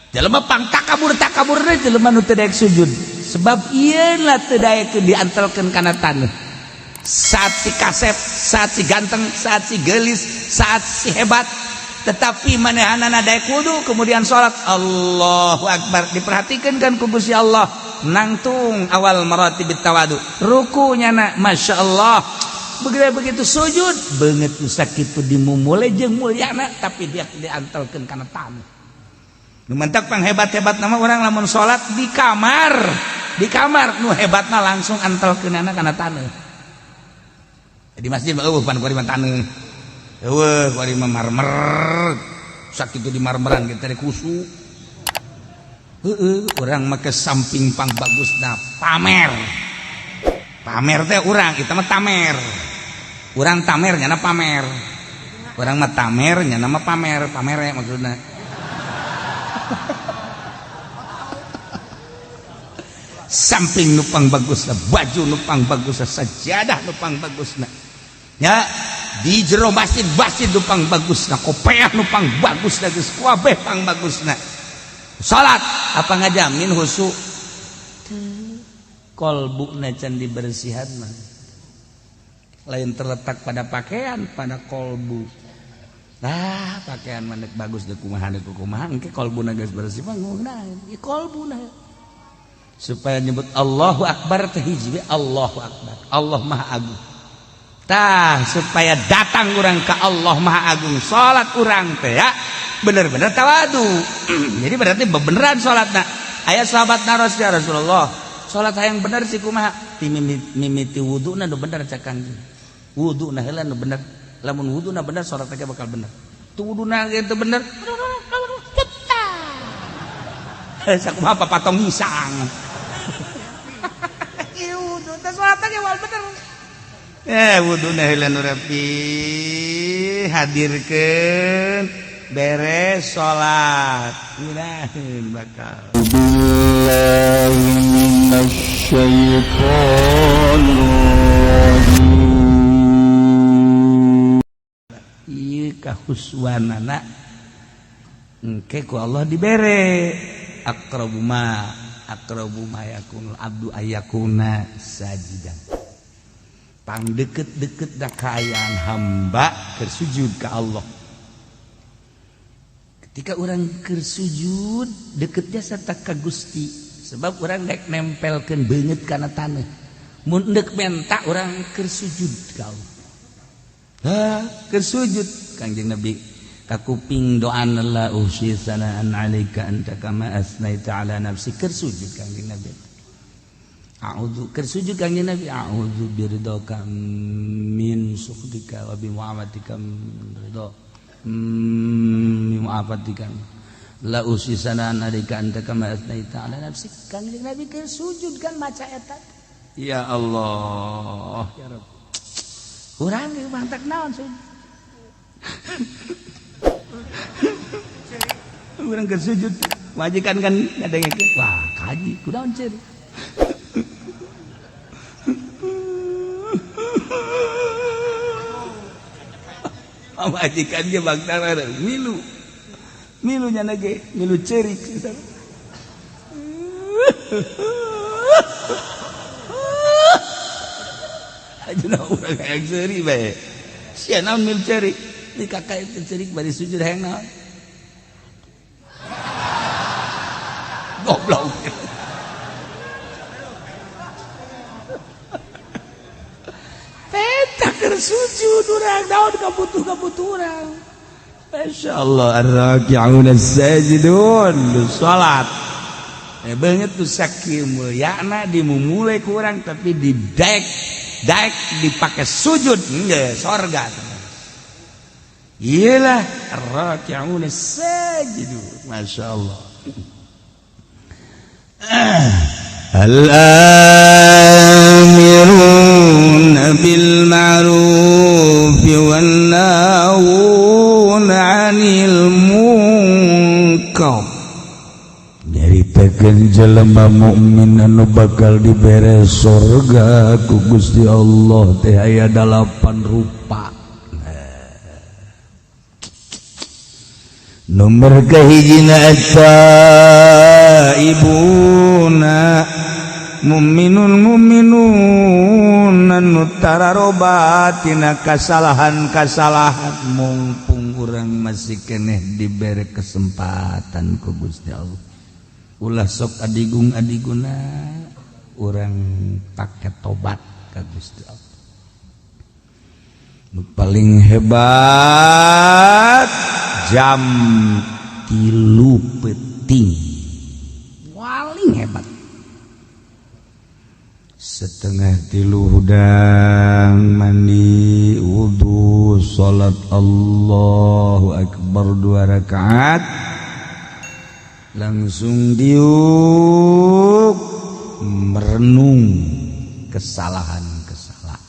Jelema pang takabur takabur teh jelema nu teu daek sujud. Sebab ieu lah teu daekeun diantelkeun kana taneuh. Saat si kasep, saat si ganteng, saat si gelis, saat si hebat, tetapi manehanana daek wudu kemudian salat Allahu Akbar, diperhatikan kan ku Gusti Allah nangtung awal maratibit tawadu, rukunya na Masya Allah, begitu begitu sujud beungeut nu sakitu dimumule jeung mulyana, tapi dia diantelkeun kana taneuh. Nu mentak panghebat-hebat nama orang lamun salat di kamar, di kamar nu hebatna langsung antelkeunana kana taneuh. Di masjid mah eueuh pan kuari mah taneuh, eueuh kuari mah marmer, sakitu di marmeran kita teh kusu. Heeh, urang make samping pang bagusna pamer. Pamer teh urang, itu mah tamer. Urang tamer nyana pamer. Urang mah tamer nyana mah pamer, pamere maksudna. Samping nupang bagusna, baju nupang bagusna, sajadah nupang bagusna. Ya, di jero masjid masjid nupang bagusna, kopeah nupang bagusna, geus kabeh pang bagusna. Salat apa ngajamin khusyuk? Kolbuna can dibersihan mah. Lain terletak pada pakaian, pada kolbu. Nah, pakaian mah bagus deuk kumaha deuk kumaha, engke kolbuna geus bersih mah ngeunaheun. Ieu kolbuna. Supaya nyebut Allahu Akbar teh hiji we Allahu Akbar. Allah Maha Agung. Tah, supaya datang urang ka Allah Maha Agung, salat urang teh ya bener-bener tawadu. Jadi berarti beneran salatna. Aya sahabat naros, ya Rasulullah, salat hayang bener sih kumaha? Ti mimiti wuduna nu bener cek Kangjeng. Wuduna heula nu bener. Lamun wuduna bener salat teh bakal bener. Tu wuduna ge teu bener. Sakumaha papatong hisang. Ieu wudu teh salat ge moal bener. Wuduna heula nu rapi, hadirkeun beres salat ngeunaheun bakal. Billahi minasyaitonir rajim. Ieu kahuswanana engke ku Allah dibere aqrabu ma yakunul abdu ayakuna sajidan. Pang deket-deket da kaayaan hamba keur sujud ka Allah. Ketika orang keur sujud deketnya serta ka Gusti, sebab orang dek nempelkeun beungeut kana taneuh. Mun deuk menta orang keur sujud ka Allah. Ha, keur sujud Kangjeng Nabi kakuping doa la uhsi sanaan alaika anta kama asnaita ala nafsi, keur sujud Kangjeng Nabi. A'udzu keur sujud Kangjeng Nabi, a'udzu biridhaka min sukhtika wa bi mu'amatika min ridha. Mu'afatika la uhsi sanaan alaika anta kama asnaita ala nafsi. Kangjeng Nabi keur sujud kan maca eta. Ya Allah, ya Rabb. Urang ge mantak naon sujud. Urang keur sujud, majikan kan ngadengekeun, wah kaji kunaon ceuri. Majikan ge bangsa milu. Milu nya ge, milu ceurik. Ajeuna urang hayang seuri bae. Sia naon milu ceurik? Di kakak itu ceurik bari sujud hayang naon? Goblok. Peta keur sujud urang naon kabutuh-kabutuh urang. Masyaallah ar-raki'un as-sajidun salat. Beungeut tu sakieu mulyana dimumule ku urang tapi didek daek dipake sujud geus sorga. Iyalah ar-raki'un as-sajidun. Masyaallah. Al-amiruna bil ma'ruf wan nahuna 'anil munkar. Nyaritakeun jelema mukmin anu bakal dibere surga ku Gusti Allah teh aya 8 rupa. Nomor kahijina eta ibuna muminun muminun anu tararobat tina kasalahan-kasalahan, mumpung urang masih keneh dibere kesempatan ku Gusti Allah, ulah sok adigung adiguna, urang pake tobat ka Gusti Allah. Nu paling hebat jam 3 peting, paling hebat 2:30 hudang mandi, wudhu, salat, Allahu Akbar 2 rakaat, langsung diuk merenung kesalahan-kesalahan.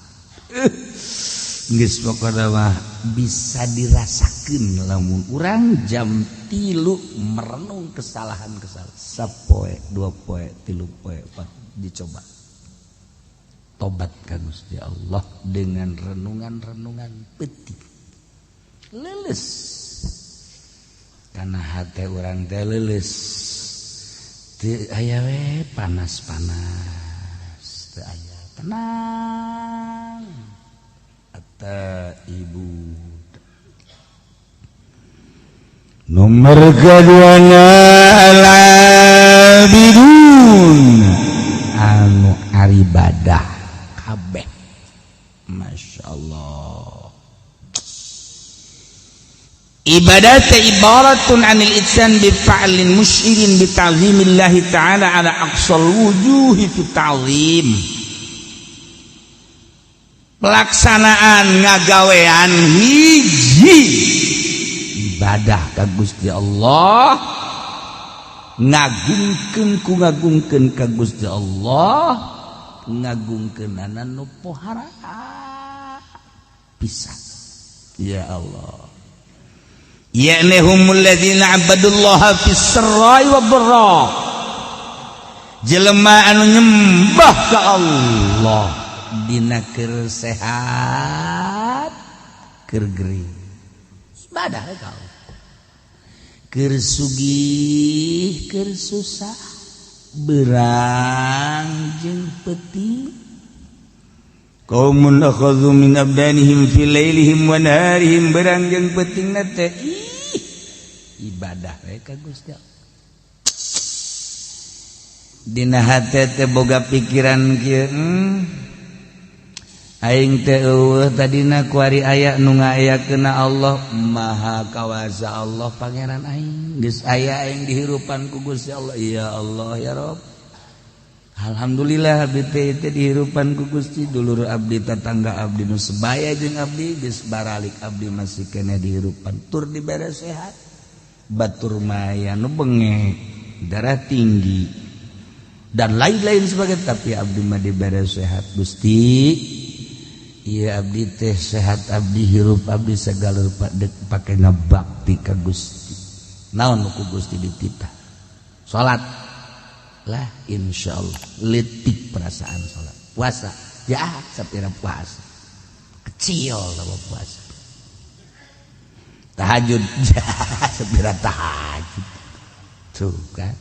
Geus pokona mah bisa dirasakeun lamun urang jam 3 merenung kesalahan-kesalahan, sapoe, 2 poe, 3 poe, 4, dicoba tobat ka Gusti Allah dengan renungan-renungan peuting, leuleus karena hate urang teh leuleus, teu aya we panas-panas, teu aya, tenang. Eta ibu nomor keduanya al-abidun anu aribadah kabeh. Masya Allah, ibadah teh ibaratun anil itsan bi fa'lin musyirin bi ta'zimillahi ta'ala ala aqsal wujuhi fi ta'zim. Pelaksanaan ngagawean hiji ibadah ka Gusti Allah, ngagungkeun ku ngagungkeun ka Gusti Allah, ngagungkeunana nu pohara pisan. Ya Allah, ya'nihumul ladzina abadullaha fis sarra'i wad dharra, jelema anu nyembah ka Allah dina keur sehat keur gering, ibadah ka Allah, keur sugih keur susah, berang jeung peuting. Qaumun akhadhu min abdanihim fi lailihim wa naharihim, berang jeung peutingna teh ih ibadah we ka Gusti Allah. Dina hate teh boga pikiran kieu, aing teh eueuh tadina, kuari aya nu ngayakeunna Allah Maha Kawasa, Allah Pangeran aing, geus aya aing dihirupan ku Gusti Allah. Ya Allah ya Rob, alhamdulillah abdi teh teh dihirupan ku Gusti, dulur abdi, tetangga abdi nu sebaya jeung abdi geus baralik, abdi masih keneh dihirupan tur dibere sehat. Batur maya nu bengek, darah tinggi dan lain-lain sebagainya, tapi abdi mah dibere sehat Gusti. Iya abdi teh sehat, abdi hirup, abdi segala rupa dek pake ngabakti ka Gusti. Naon ku Gusti dititah? Salat lah, insyaallah letik perasaan salat. Puasa ya sapira puasa kecil lah puasa. Tahajud ya sapira tahajud tuh kan.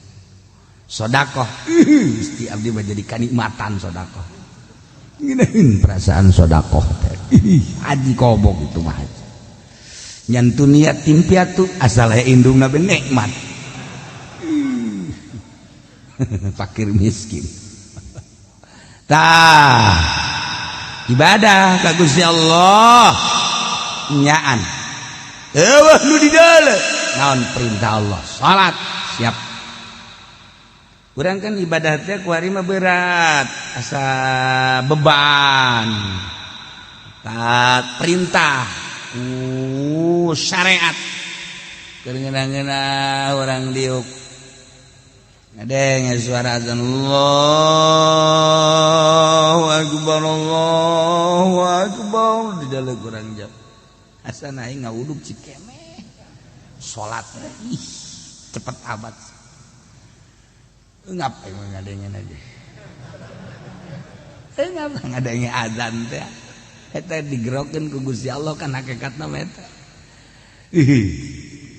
Sodakoh Gusti abdi mah jadi kanikmatan sodakoh. Ngeunaheun perasaan sodakoh teh. Haji kobok itu mah haji. Nyantu niat tim piatu asal aya indungna be nikmat. Fakir miskin. Tah ibadah ka Gusti Allah nyaan. Eueuh nu di deuleu. Naon perintah Allah? Salat siap. Urang kan ibadah teh kuari mah berat, asa beban. Taat perintah ku syariat. Keur ngeunah-ngeunah urang diuk. Ngadenge suara azan Allahu Akbar Allahu Akbar di dalam urang jam. Asa aing ngawuduk cikemeh. Salat ih cepet amat. Ngapain ngadengen aja? Ngapa ngadenge azan teh? Eta digerokeun ku Gusti Allah kan hakikatna mah eta.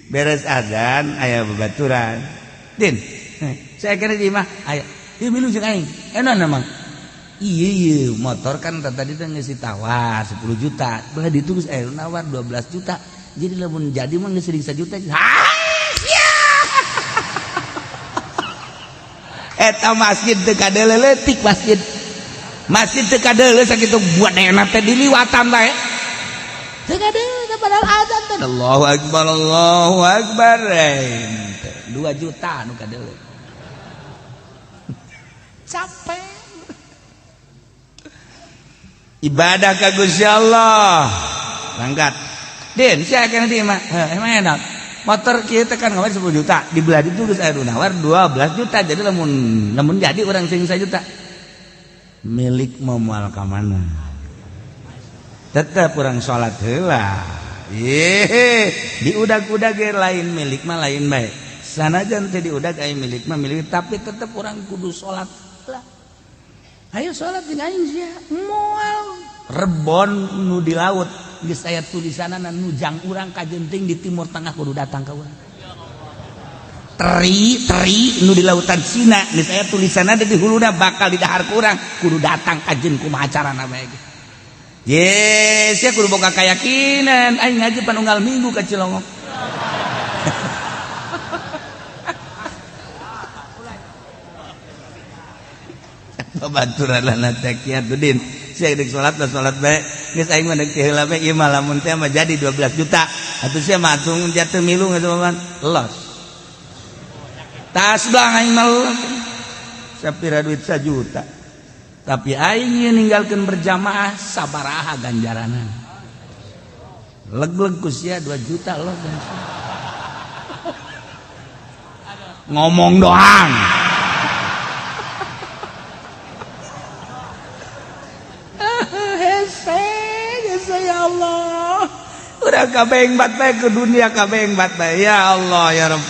Beres azan aya babaturan. Din, saya kira di imah aya. Ieu milu jeung aing. Enak emang. Iya iya motor kan tadi teh geus ditawar 10 juta. Belah ditu geus aya nawar 12 juta. Jadi lamun jadi mah geus 1 juta. Eta masjid teu kadeuleutik masjid. Masjid teu kadeuleu sakitu buat teh diliwatan bae. Teu kadeuleu padahal azan teh. Allahu akbar Allahu akbar. 2 juta nu kadeuleu. Capek. Ibadah ka Gusti Allah. Berangkat. Din, sia kana di imah. Heuh, emang enak. Motor kieu teh kan ngawar 10 juta, dibelah ditu geus aya nu nawar 12 juta. Jadi lamun jadi urang sing 1 juta. Milik mau moal ka mana? Tetep urang salat heula. Ye, diudag-udag ge lain milik mah lain bae. Sanajan teh diudag aya milik mah milik, tapi tetep urang kudu salat heula. Ayo salat jeung aing sia. Moal rebon nu di laut geus aya tulisanana nu jang urang kajenting di Timur Tengah kudu datang ka urang. Teri teri nu di lautan Cina geus aya tulisanna di huluna bakal didahar ku urang kudu datang kajen kumaha carana bae ge. Ye, sia kudu boga keyakinan aing ngaji pan unggal minggu ka Cilongok. Babaturan teh kieu Din. Sia deuk salat lah salat bae. Geus aing mah deuk teh heula bae ieu mah lamun teh mah jadi 12 juta. Atuh sia mah atuh jatuh milu geus mah los. Tas belang aing mah los. Sapira duit 1 juta. Tapi aing ieu ninggalkeun berjamaah sabaraha ganjaranna. Leg-leg ku sia 2 juta los. Ngomong doang. Ya Allah, udah kabeng bat bae ke dunia kabeng bat bae ya Allah ya Rabb.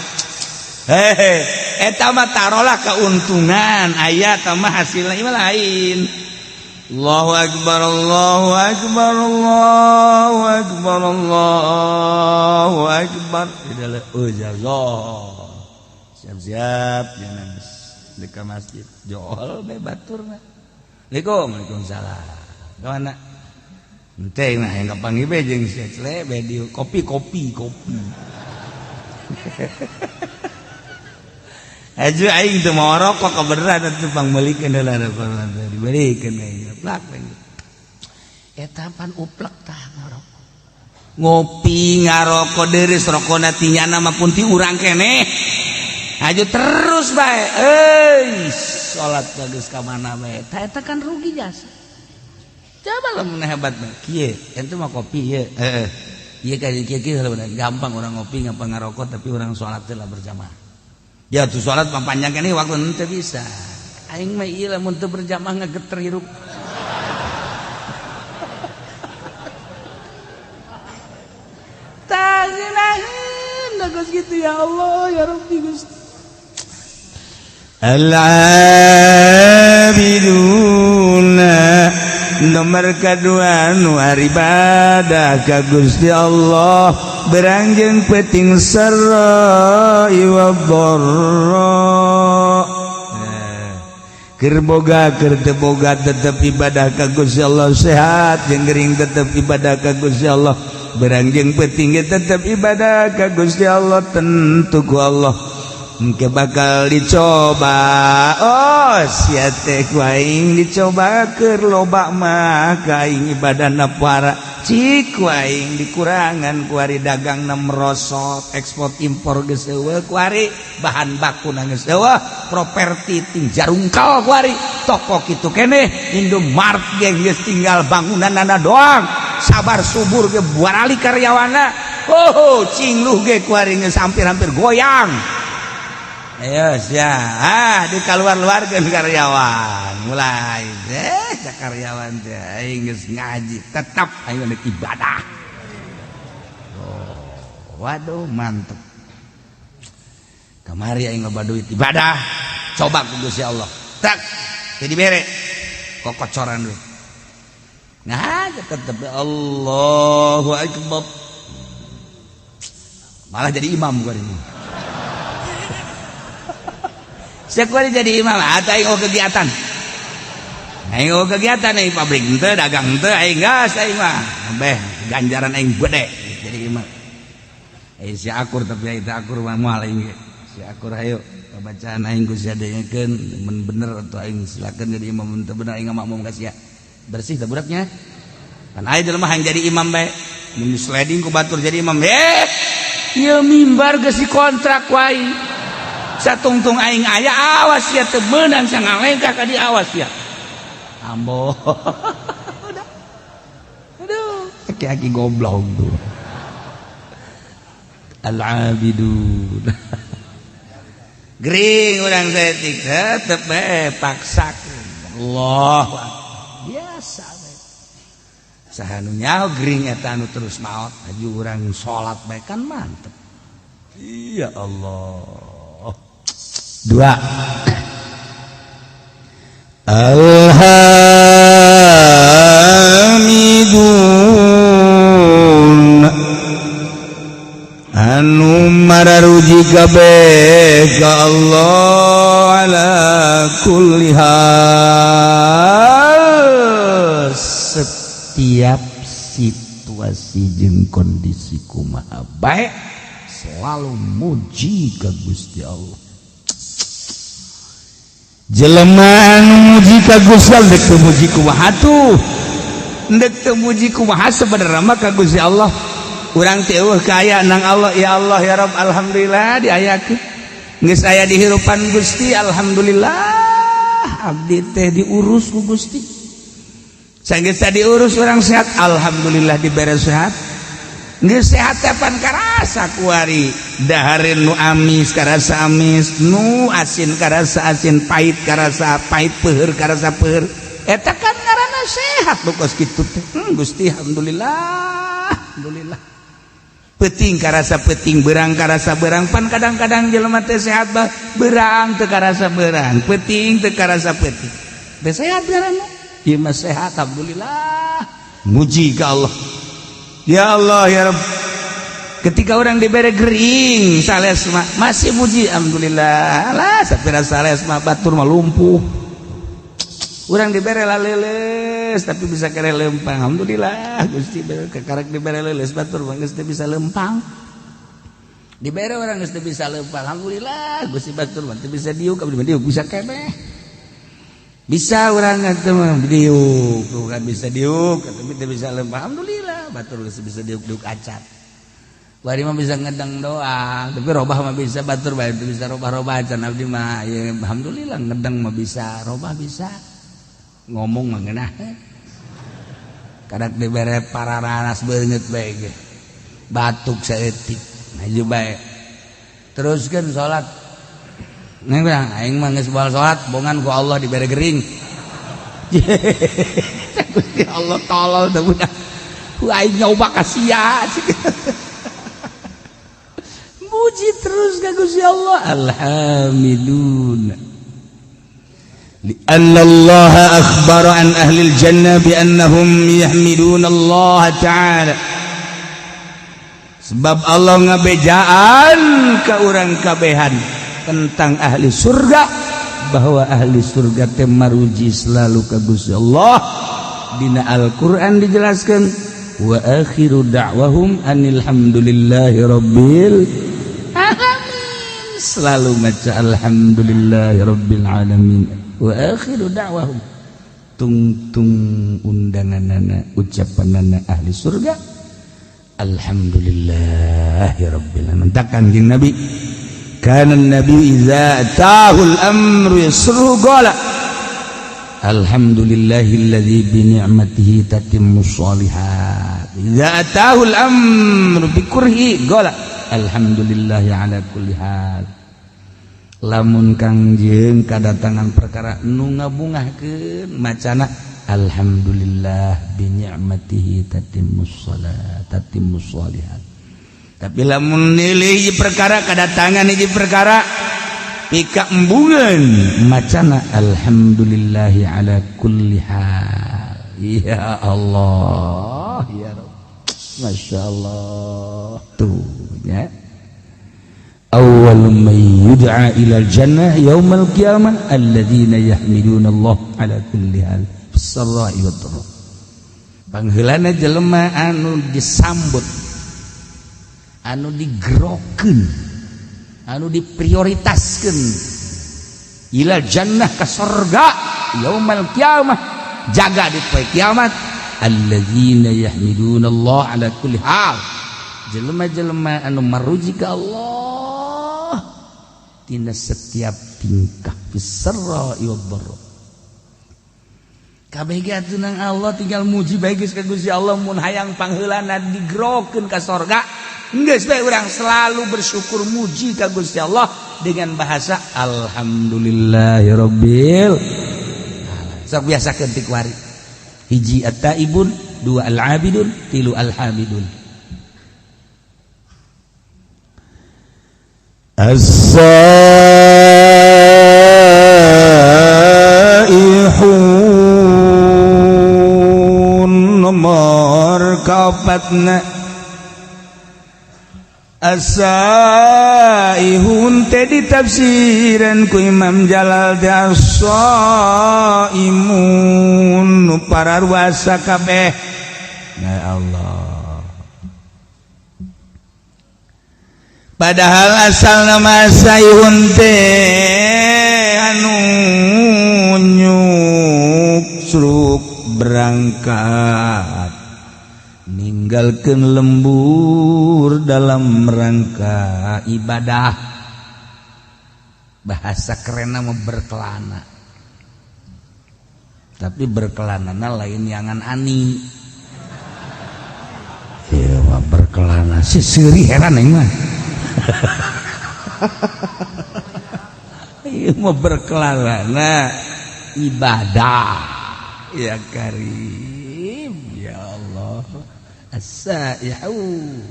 Hehe, eta mah tarolah keuntungan aya tah mah hasilna ieu lain. Allahu akbar Allahu akbar Allahu akbar Allahu akbar. Oh siap-siap jangan di ka masjid jol bae baturna. Assalamualaikum waalaikumsalam. Ka mana? Ente mah yang kapanggih bae jeung si Cle bae di kopi kopi kopi. Aju aing teu mau rokok kebeneran atuh pangmeulikeun heula rokok dibeulikeun aing plak. Eta pan uplek tah ngarokok. Ngopi ngarokok deureuh rokona ti nyana mah pun ti urang keneh. Aju terus bae euy salat geus ka mana bae. Tah eta kan rugi jasa. Coba lamun hebat mah kieu, ente mah kopi ieu. Heeh. Ieu ka kieu kieu gampang orang ngopi ngapa ngarokok tapi orang salat teh lah berjamaah. Ya tuh salat mah panjang keneh waktu henteu bisa. Aing mah ieu lamun teu berjamaah ngageter hirup. Tah ngeunaheun geus kitu ya Allah ya Rabbi Gusti. Al-abiduna nomor kedua nu ibadah ka Gusti Allah berangjeng peting sarra wa dharra. Keur boga keur teu boga tetep ibadah ka Gusti Allah, sehat jeung gering tetep ibadah ka Gusti Allah, berangjeng peting tetep ibadah ka Gusti Allah, tentu ku Allah engke bakal dicoba. Oh sia teh ku aing dicoba keur loba mah ka aing ibadahna para cik ku aing dikurangan ku ari dagangna merosot, ekspor impor geus eueuh ku ari bahan bakuna geus eueuh, properti ting jarungkal ku ari toko kitu keneh Indomart ge geus tinggal bangunanana doang, sabar subur ge buarali karyawanna. Oh cingluh ge ku ari geus hampir-hampir goyang. Ayo sia, di keluar-luarkeun karyawan. Mulai deh karyawan teh aing geus ngaji, tetap aing rek ibadah. Oh, waduh mantep. Kamari aing loba duit ibadah. Coba ku Gusti Allah. Tak, jadi bere kokocoran duit. Nah, tetep Allahu akbar. Malah jadi imam gua ini. Siapa kuari jadi imam? Atau aing kegiatan. Aing kegiatan aing pabrik henteu, dagang henteu, aing gas aing mah. Beh, ganjaran aing gede jadi imam. Eh si akur tapi aing teu akur mah moal aing ge. Si akur hayu bacaan aing ku sia dengekeun mun bener atau aing silakan jadi imam, mun teu bener aing makmum ka sia. Bersih teh budaknya. Kan aya jelema hayang jadi imam bae. Mun sliding ku batur jadi imam. Eh, ieu mimbar geus dikontrak wae. Satungtung aing aya awas ya teu meunang sangalengkah ka dieu awas ya. Ambo. Udah. Aduh, aki-aki goblok tuh. Al-abidun. Gering urang saeutik tetep bae paksakeun. Allah biasa bae. Saha nu nyaho gering eta anu terus maot aju urang salat bae kan mantep. Ya Allah. Dua. Alhamidun anu mararuji kabeh ka Allah ala kulli hal, setiap situasi jeung kondisi kumaha bae selalu muji ka Gusti Allah. Jelema anu muji ka Gusti Allah dek teu muji kumaha tuh, dek teu muji kumaha sebenarnya mah ka Gusti Allah. Urang teh eueuh kaya nang Allah, ya Allah ya Rabb, alhamdulillah diayakeun geus aya di hirupan Gusti, alhamdulillah abdi teh diurus ku Gusti. Sanggeus diurus urang sehat, alhamdulillah dibere sehat. Geus sehat teh pan karasa kuari dahareun nu amis karasa amis, nu asin karasa asin, pahit karasa pahit, peuheur karasa peuheur. Eta kan ngaranna sehat nu kos kitu teh. Gusti alhamdulillah, alhamdulillah. Peuting karasa peuting, berang karasa berang. Pan kadang-kadang jelema teh sehat bah berang teu karasa berang, peuting teu karasa peuting. Teh sehat ngaranna. Ieu mah sehat alhamdulillah. Muji ka Allah. Ya Allah ya Rabb. Ketika orang diberi gering sales mah masih muji alhamdulillah. Lah sapira sales mah batur mah lumpuh. Urang dibere laleles tapi bisa kere lempang. Alhamdulillah Gusti kekarek dibere leuleus batur mah geus teu bisa lempang. Dibere urang geus teu bisa lempang. Alhamdulillah Gusti batur mah teu bisa diuk, abdi mah diuk bisa keneh. Bisa urang teh mah diuk, bukan bisa diuk tapi teu bisa lempang. Alhamdulillah batur geus bisa diuk-diuk acan. Bari mah bisa ngedeng doang, tapi robah mah bisa batur bae teu bisa robah-robah acan abdi mah. Ya alhamdulillah ngedeng mah bisa, robah bisa. Ngomong mah ngeunah. Kadak dibere pararanas beungeut bae ge. Batuk saeutik, maju bae. Teruskeun salat. Neng bilang, aing mah geus baal salat, bongan ku Allah dibere gering. Gusti Allah tolol teh budak. Ku aing nyoba ka sia. Muji terus ka Gusti Allah. Alhamdulillah. لأن الله أخبر عن أهل الجنة بأنهم يحمدون الله تعالى. Sebab Allah ngabejaan ke urang kabehan tentang ahli surga bahwa ahli surga teh maruji selalu ka Gusti Allah. Dina Al-Qur'an dijelaskan wa akhiru da'wahum anil hamdulillahi rabbil alamin. Selalu maca alhamdulillahi rabbil alamin wa akhiru da'wahum, tungtung undanganana ucapanana ahli surga alhamdulillahi rabbil alamin. Takkan jeung Nabi kana nabi idza atahul amru yasruhu qala alhamdulillahilladzi bi ni'matihi tatimmus sholihat. Idza atahul amru bi kurhi qala alhamdulillahi ala kulli hal. Lamun kangjeng kadatangan perkara nu ngabungahkeun macana alhamdulillah bi ni'matihi tatimmus shalat tatimmus sholihat. Tapi lamun nilai hiji perkara kadatangan hiji perkara pika embungan macana alhamdulillahi ala kulli hal. Ya Allah ya Rabb, Masya Allah tuh ya. Awwal man yud'a ila jannah yaumal qiyamah alladzina yahmiduna Allah ala kulli hal fis sarra'i wad dharra. Pangheulana jelema anu disambut, anu digerokeun, anu diprioritaskeun ila jannah ka sorga yaumal qiyamah, jaga di poe kiamat, alladzina yahmiduna Allah ala kulli hal, jelema-jelema anu maruji ka Allah tina setiap tingkah, fis sarra'i wad dharra. Kabeh ge atuh nang Allah, tinggal muji bae geus ka Gusti Allah. Mun hayang pangheulana digerokeun ka sorga, geus bae urang selalu bersyukur, muji ka Gusti Allah dengan bahasa alhamdulillahirabbil. Sok biasakeun ti kuari. Hiji at-taibun, dua al-abidun, tilu al-hamidun. As-saihun nomor kaopatna. As-saihun teh ditafsiran ku Imam Jalal teh as-saimun, nu pararuasa kabeh. Ya Allah, padahal asal nama saihun teh anu nyuksruk berangkat ninggalkeun lembur dalam rangka ibadah. Bahasa kerenna mah berkelana, tapi berkelanana lain yangan ani. Ieu mah berkelana si seuri, heran aing mah. Ieu mah berkelana ibadah. Ya Karim, ya Allah. As-saihu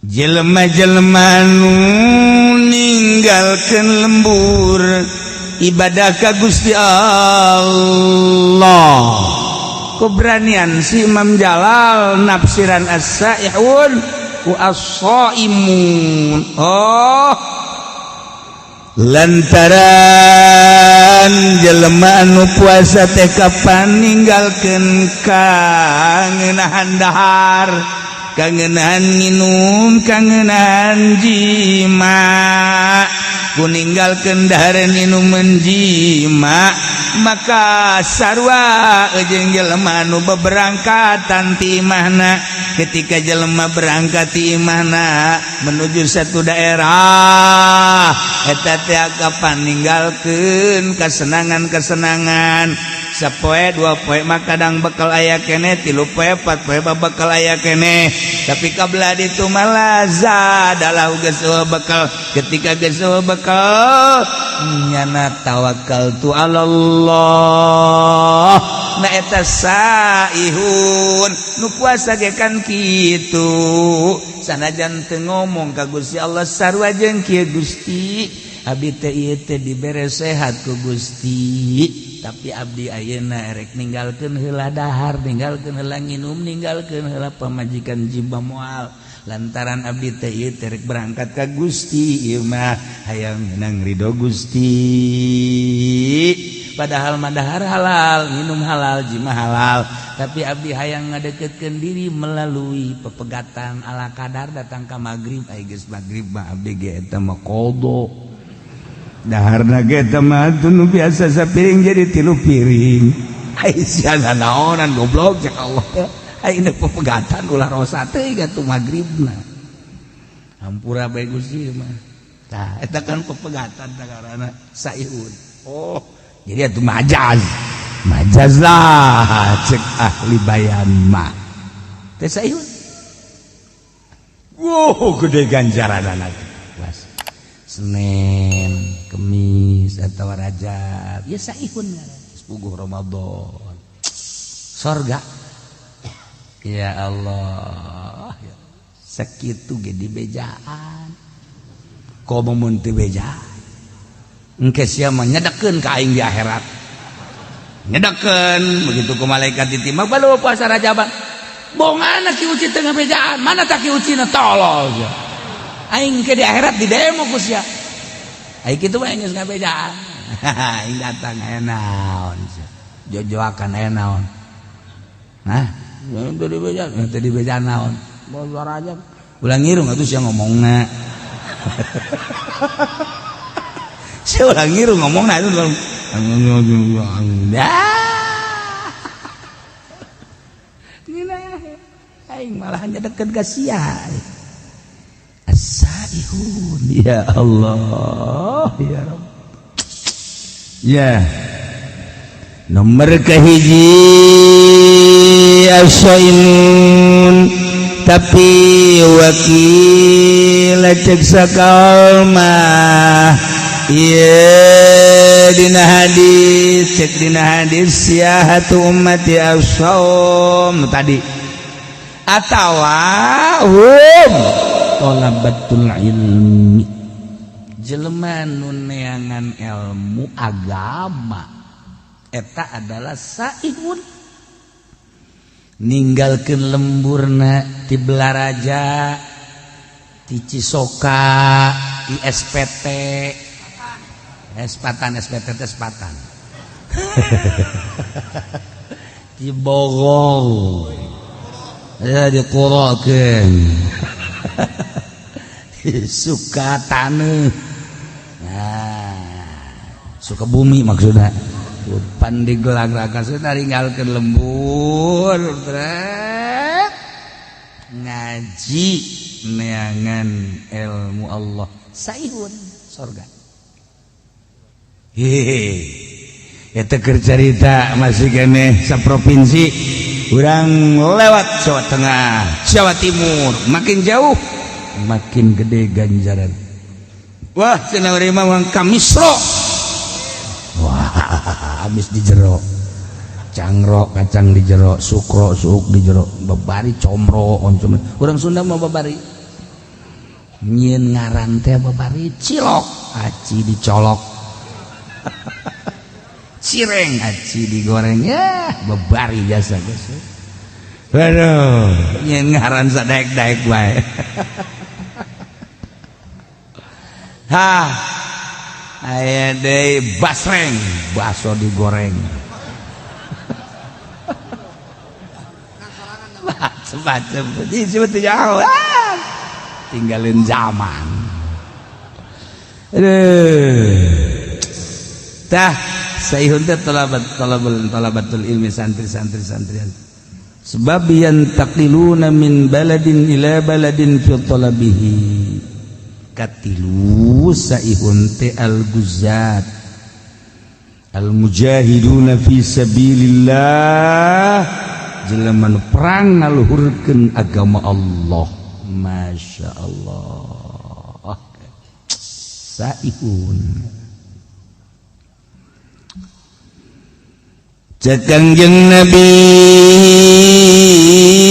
jelema-jelema nu ninggalkeun lembur ibadah ka Gusti Allah. Keberanian si Imam Jalal nafsiran as-saihun wa as-saimun. Oh, lantaran jelema anu puasa teh kapan ninggalkeun kangenahan dahar, kangenahan nginum, kangenahan jima. Ku ninggalkeun dahar, nginum, jima, maka sarua jeung jelema anu beberangkatan ti imahna. Ketika jelema berangkat ti imahna menuju satu daerah, eta teh kapan ninggalkeun kesenangan-kesenangan. Sapoe dua poe mah kadang bekal aya keneh, tilu poe, empat poe mah bekal aya keneh, tapi kabla ditu malah zadalah geus bekal. Ketika geus bekal, nyana tawakal tu Allah. Nah, eta saihun nu puasa ge kan kitu, sanajan teu ngomong ka Gusti Allah, sarua jeung kieu: Gusti, abdi teh ieu teh dibere sehat ku Gusti, tapi abdi ayeuna erek ninggalkeun heula dahar, ninggalkeun heula nginum, ninggalkeun heula pamajikan, jima moal, lantaran abdi teh ieu teh rek berangkat ka Gusti, ieu mah hayang menang ridho Gusti. Padahal mah dahar halal, minum halal, jima halal, tapi abdi hayang ngadeketkeun diri melalui pepegatan ala kadar. Datang ka magrib, ai geus magrib mah abdi ge eta mah qada Daharna ge eta mah nu biasa sapiring jadi tilu piring. Ai sia naonan, goblok, cek Allah. Ai ini pepegatan ulah rosa teh atuh magribna, hampura bae Gusti mah. Tah, eta kan pepegatan karena saihun. Oh, jadi itu majaz, majaz lah cek ahli bayan mah teh saihun. Wow, gede ganjaran anak. Was Senin Kemis atau Rajab ya saihun, puguh Ramadan sorga. Ya Allah ya. Sakitu ge dibejaan, komo mun teu beja. Engke sia mah nyedekeun ka aing di akhirat, nyedekeun begitu ku malaikat ditimbang balu puasa Rajaban. Bongana Ki Uci teu ngabejaan, mana tak Ki Uci na tolol sia. Aing ke di akhirat di demo ku sia. Aing kitu mah geus ngabejaan. Aing datang aya naon sia. Jojoakan aya naon. Nah, teu dibejaan, teu dibejaan naon. Bosor aja. Ulah ngirung atuh sia ngomongna. Sia ulah ngirung ngomongna itu. Aing malah hanya deket ka sia. As-saihun ya Allah ya Rabb. Ya. Nomor kahiji as-saimun tapi wakil cek sakalmah. Iya dina hadis cek dina hadis siyahatu ummati as-saum tadi atawa hum talabatul ilmi jelema nu neangan ilmu agama eta adalah saihun ninggalkeun lemburna ti Belaraja ti Cisoka ti SPT Espatan SPT Espatan di Bogor ya di Kurakeun suka taneuh nah suka bumi maksudna pan digelag-gelagan ninggalkeun lembur ngaji neangan ilmu Allah saihun sorga. Hehehe eta keur carita masih keneh saprovinsi urang lewat Jawa Tengah, Jawa Timur, makin jauh makin gede ganjaran. Wah, cenah urang mah ka Misro. Wah, habis di jero. Cangro kacang di jero, sukro suuk di jero, babari comro oncom. Urang Sunda mah babari. Nyieun ngaran teh babari cilok, aci dicolok. Cireng aci digoreng ya bebari jasa guys. Aduh, nyen ngaran sadaek-daek bae. Hah. Aya deui basreng, baso digoreng. Macem-macem. Disebut jauh. Tinggalin zaman. Aduh. Tah saihun teh talabatul ilmi santri-santri santrian. Sebab yantaqiluna min baladin ila baladin fi talabihi. Katilu saihun teh al-guzat al-mujahiduna fi sabilillah jelema nu perang ngaluhurkeun agama Allah. Masya Allah. Saihun. Kanjeng Nabi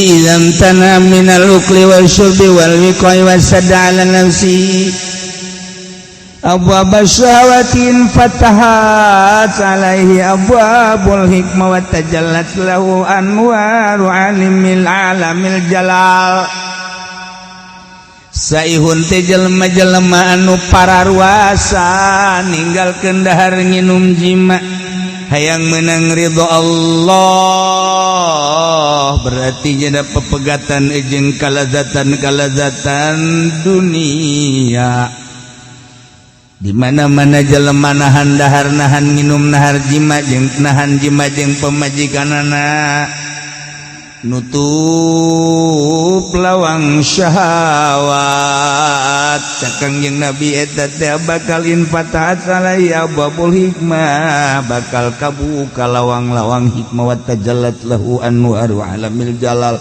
idzam tana minal ukli wal syurbi wal wiqai wasadda ala nafsi abwaab syahawatin fatahat alaihi abwabul hikmah wa tajallat lahu anwaru alimil alamil jalal. Saihun teh jelema-jelema anu pararuasa ninggalkeun dahar nginum jima hayang menang ridho Allah, berarti jadi pepegatan jeung kalazatan-kalazatan dunia. Di mana-mana jelema nahan dahar nahan nginum nahar jima jeung nahan jima jeung pemajikanana nutup lawang syahwat. Kangjeng Nabi eta teh bakal infatahat alaihi abwabul hikmah, bakal kabuka lawang-lawang hikmah wa tajallat lahu anwaru alamil jalal,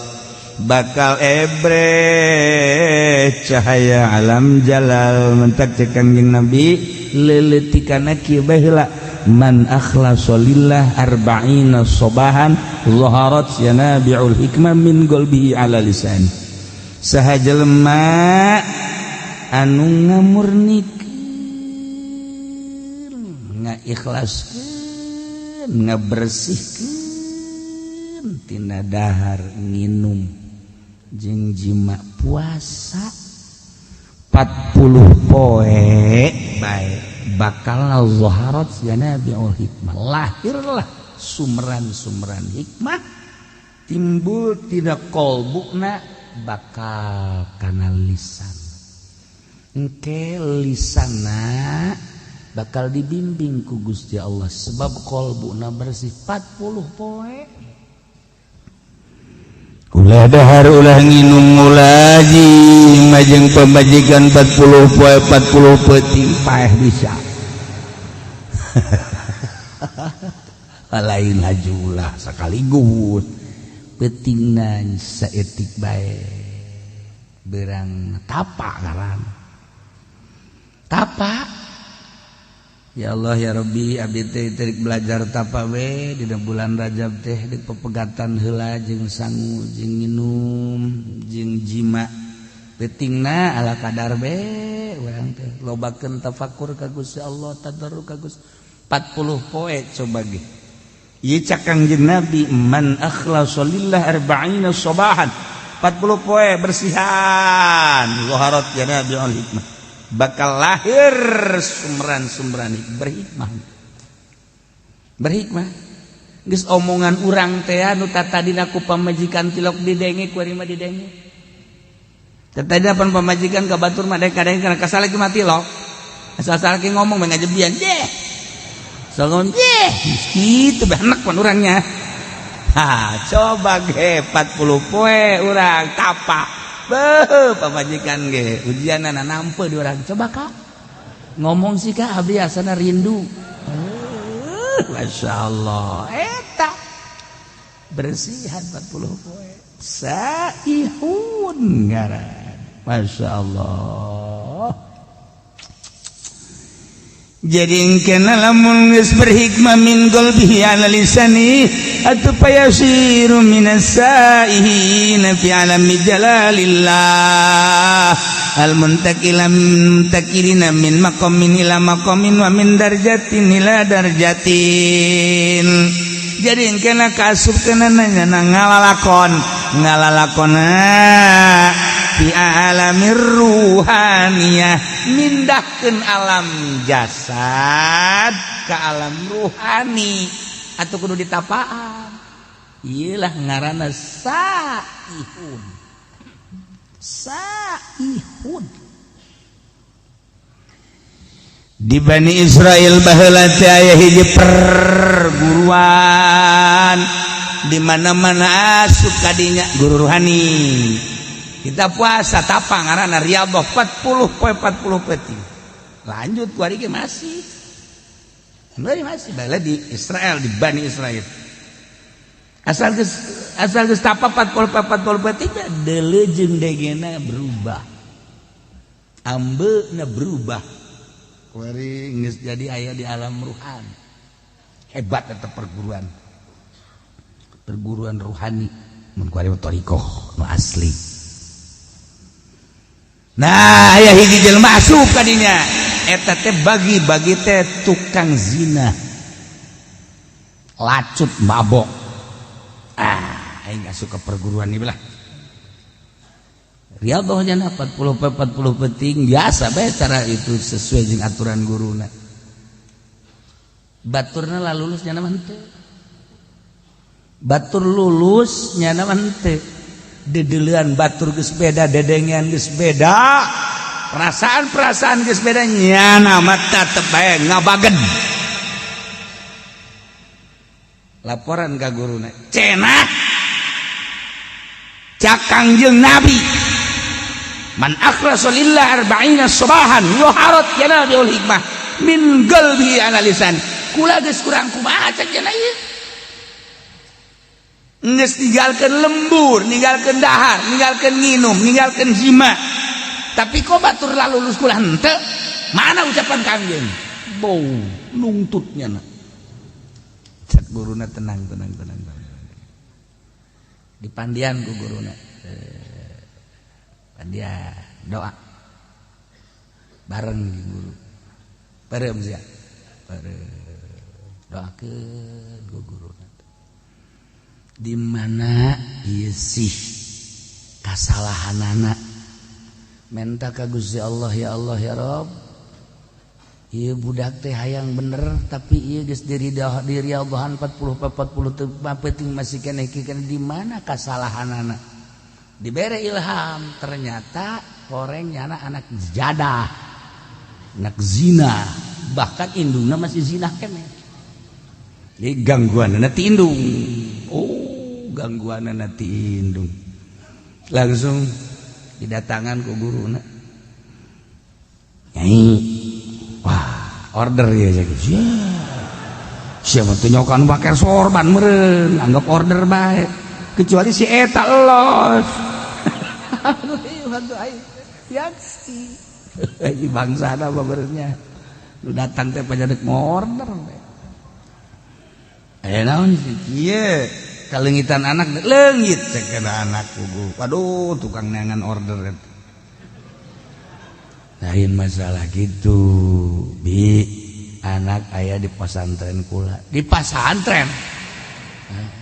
bakal ebre cahaya alam jalal. Mentak cek Kangjeng Nabi leuleutikanna kieu bae heula, man akhlasa lillah arba'ina sobahan zaharat yanabi'ul hikmah min qalbihi ala lisan. Saha jelema anu ngamurnikeun, ngaikhlaskeun, ngabersihkeun Bersihkeun tina dahar nginum jeung jima puasa 40 poe bae bakal zaharat yanabiul hikmah, lahirlah sumran-sumran hikmah timbul tina kolbuna bakal kana lisan. Engke lisana bakal dibimbing ku Gusti Allah sebab kolbuna bersih 40 poe. Ulah dahar ulah nginum ulah jima jeung pamajikan 40 poe 40 peuting paeh bisa. Lain laju ulah sekaligus peutingna saeutik bae berang tapa ngaran tapa. Ya Allah ya Rabbi, abdi teh terik belajar tapa we dina bulan Rajab teh di pepegatan heula jeung sangu jeung nginum jeung jima peutingna ala kadar be urang teh lobakeun tafakur ka Gusti Allah, tadarru ka Gusti 40 poe coba ge. Ieu cak Kangjeng Nabi man akhlasa lillah arba'ina sabahan 40 poe bersihan zaharat ya Nabi al hikmah bakal lahir sumran-sumran berhikmah. Berhikmah geus omongan urang teh anu tatadina ku pamajikan tilok didenge ku ari mah didenge. Tatadina pan pamajikan ka batur mah kadang kana kasal lagi mah tilok. Asal-asal lagi ngomong mah ngajebian deh. Salon deh kitu bae pan urangnya. Ha, coba ge 40 poe urang tapa. Beuh, pamajikan ge ujianana nampe di urang. Coba kak ngomong sih kak abdi asana rindu. Masya Allah eta bersihan 40 poe saihun ngaran. Masya Allah. Jadi engkena lamun geus berhikmah min qalbihi ala lisani atuh payasiru minas saihina fi alami jalalillah al muntakila muntakilina min maqamin ila maqamin wa min darjatin ila darjatin. Jadi engkena kaasup kana nanya ngalalakon ngalalakona fi alamir ruhaniyah, mindahkeun alam jasad ke alam ruhani atau kudu ditapaan. Iyalah ngaranna saihun. Saihun di Bani Israel baheula teh aya hiji perguruan di mana-mana asup kadinya guru ruhani. Kita puasa tapa ngaranna riyadhah 40 poe 40 peuting. Lanjut ku ari ge masih. Masih baheula di Israel di Bani Israel. Asal geus tapa 40 poe 40 peuting deuleu jeung degena berubah. Ambeuna berubah. Kuari geus jadi aya di alam ruhani. Hebat eta perguruan. Perguruan ruhani mun kuari thariqah nu asli. Nah, aya hiji jelema asup ka dinya. Eta teh bagi-bagi teh tukang zina. Lacut mabok. Ah, aing asup ka perguruan ieu lah. Riyadhahnya 40 40 peting biasa bae cara itu sesuai jeung aturan guruna. Baturna lah lulus nyana mah henteu. Batur lulus nyana mah henteu. Dedeulean batur geus beda, dedengean geus beda. Perasaan-perasaan geus beda nyana mah tetep bae ngabagen. Laporan ka guruna, cenah cak Kangjeng Nabi man akhlasa lillah arba'ina sabahan yuharat yanabiul hikmah min qalbi ala lisan. Kula geus kurang kumaha cak cenah ieu. Geus ninggalkeun lembur, ninggalkeun dahar, ninggalkeun nginum, ninggalkeun jima. Tapi kok batur lalulus kula henteu? Mana ucapan Kangjeng? Bau nungtutnya na. Cak guruna tenang tenang tenang tenang. Dipandian ku guruna. Dia doa bareng guru bareng sia bareng doakeun ku guru. Di mana ieu sih kasalahanana menta ka Gusti Allah, ya Allah ya Rabb, ieu budak teh hayang bener tapi ieu geus diriadhahan 40 40 teu penting masih keneh di mana kasalahanana. Dibere ilham ternyata horeng nyana anak jadah, anak zina, bahkan indungna masih zina keneh. Jadi gangguanana ti indung. Oh, gangguanana ti indung. Langsung didatangan ku guruna. Nyai, wah, order ya ya. Siapa tuh nyokan pakai sorban meureun, anggap order bae. Kecuali si eta los. Aduh, bantu aing. Yaksi. Ini bangsana babernya. Lu datang teh pajadak mau order. Eh naon sih? Ieu kaleungitan anak leungit cek anak kugu. Waduh, tukang neangan order eta. Lain masalah gitu. Bi, anak aya di pesantren kula. Di pesantren.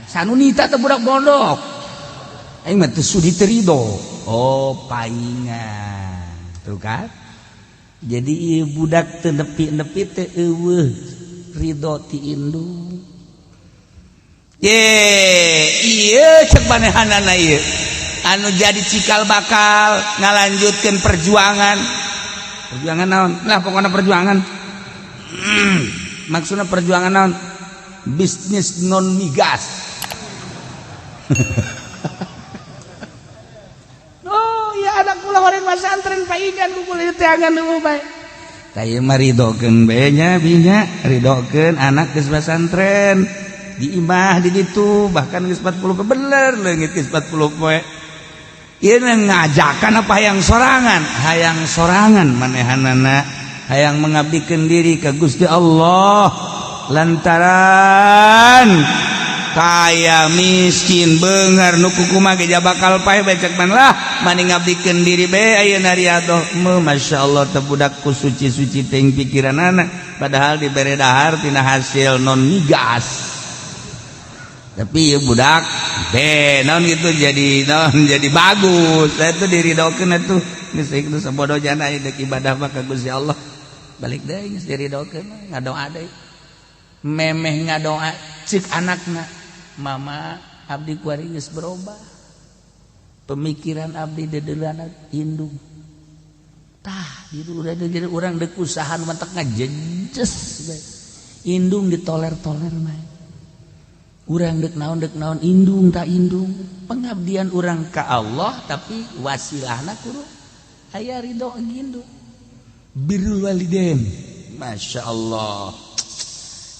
Sanunita teh budak pondok. Aing mah teu sudi teu rido. Oh, paingan. Tuh kan? Jadi ieu budak teu nepi-nepi teu eueuh ridho ti indung. Ye, ieu cek manehanana ieu. Anu jadi cikal bakal ngalanjutkeun perjuangan. Perjuangan naon? Lah pokokna perjuangan. Maksudna perjuangan naon? Bisnis non migas. Oh, ya anak kula horeng pasantren paingan ku kula teangan nu bae. Tah ieu mah ridokeun bae nya binya, ridokeun anak geus pasantren. Di imah di ditu bahkan geus 40 bener leungit geus 40 poe. Ieu ngajakan apa hayang sorangan? Hayang sorangan manehanana, hayang mengabdikeun diri ka Gusti Allah lantaran kaya miskin beunghar nu kukumaha ge bakal paeh bae cek man lah mani ngabdikeun diri bae ayeuna riadoh. Masyaallah teh budak ku suci-suci teuing pikiranana padahal dibere dahar tina hasil non migas. Tapi ya budak be naon gitu jadi naon jadi bagus. Saya tuh diridokeun atuh geus geus sabodo jana deuk ibadah mah ka Gusti Allah. Balik deui geus diridokeun ngadoa deui. Memeh ngadoa cek anakna, mama abdi kuari geus berubah. Pemikiran abdi dedeulana indung. Tah, di jadi urang deuk usahaan mentek ngajejes bae. Indung ditoler-toler mah. Urang dek naon indung tak indung pengabdian urang ka Allah tapi wasilahna kudu aya ridho indung birrul walidain. Masya Allah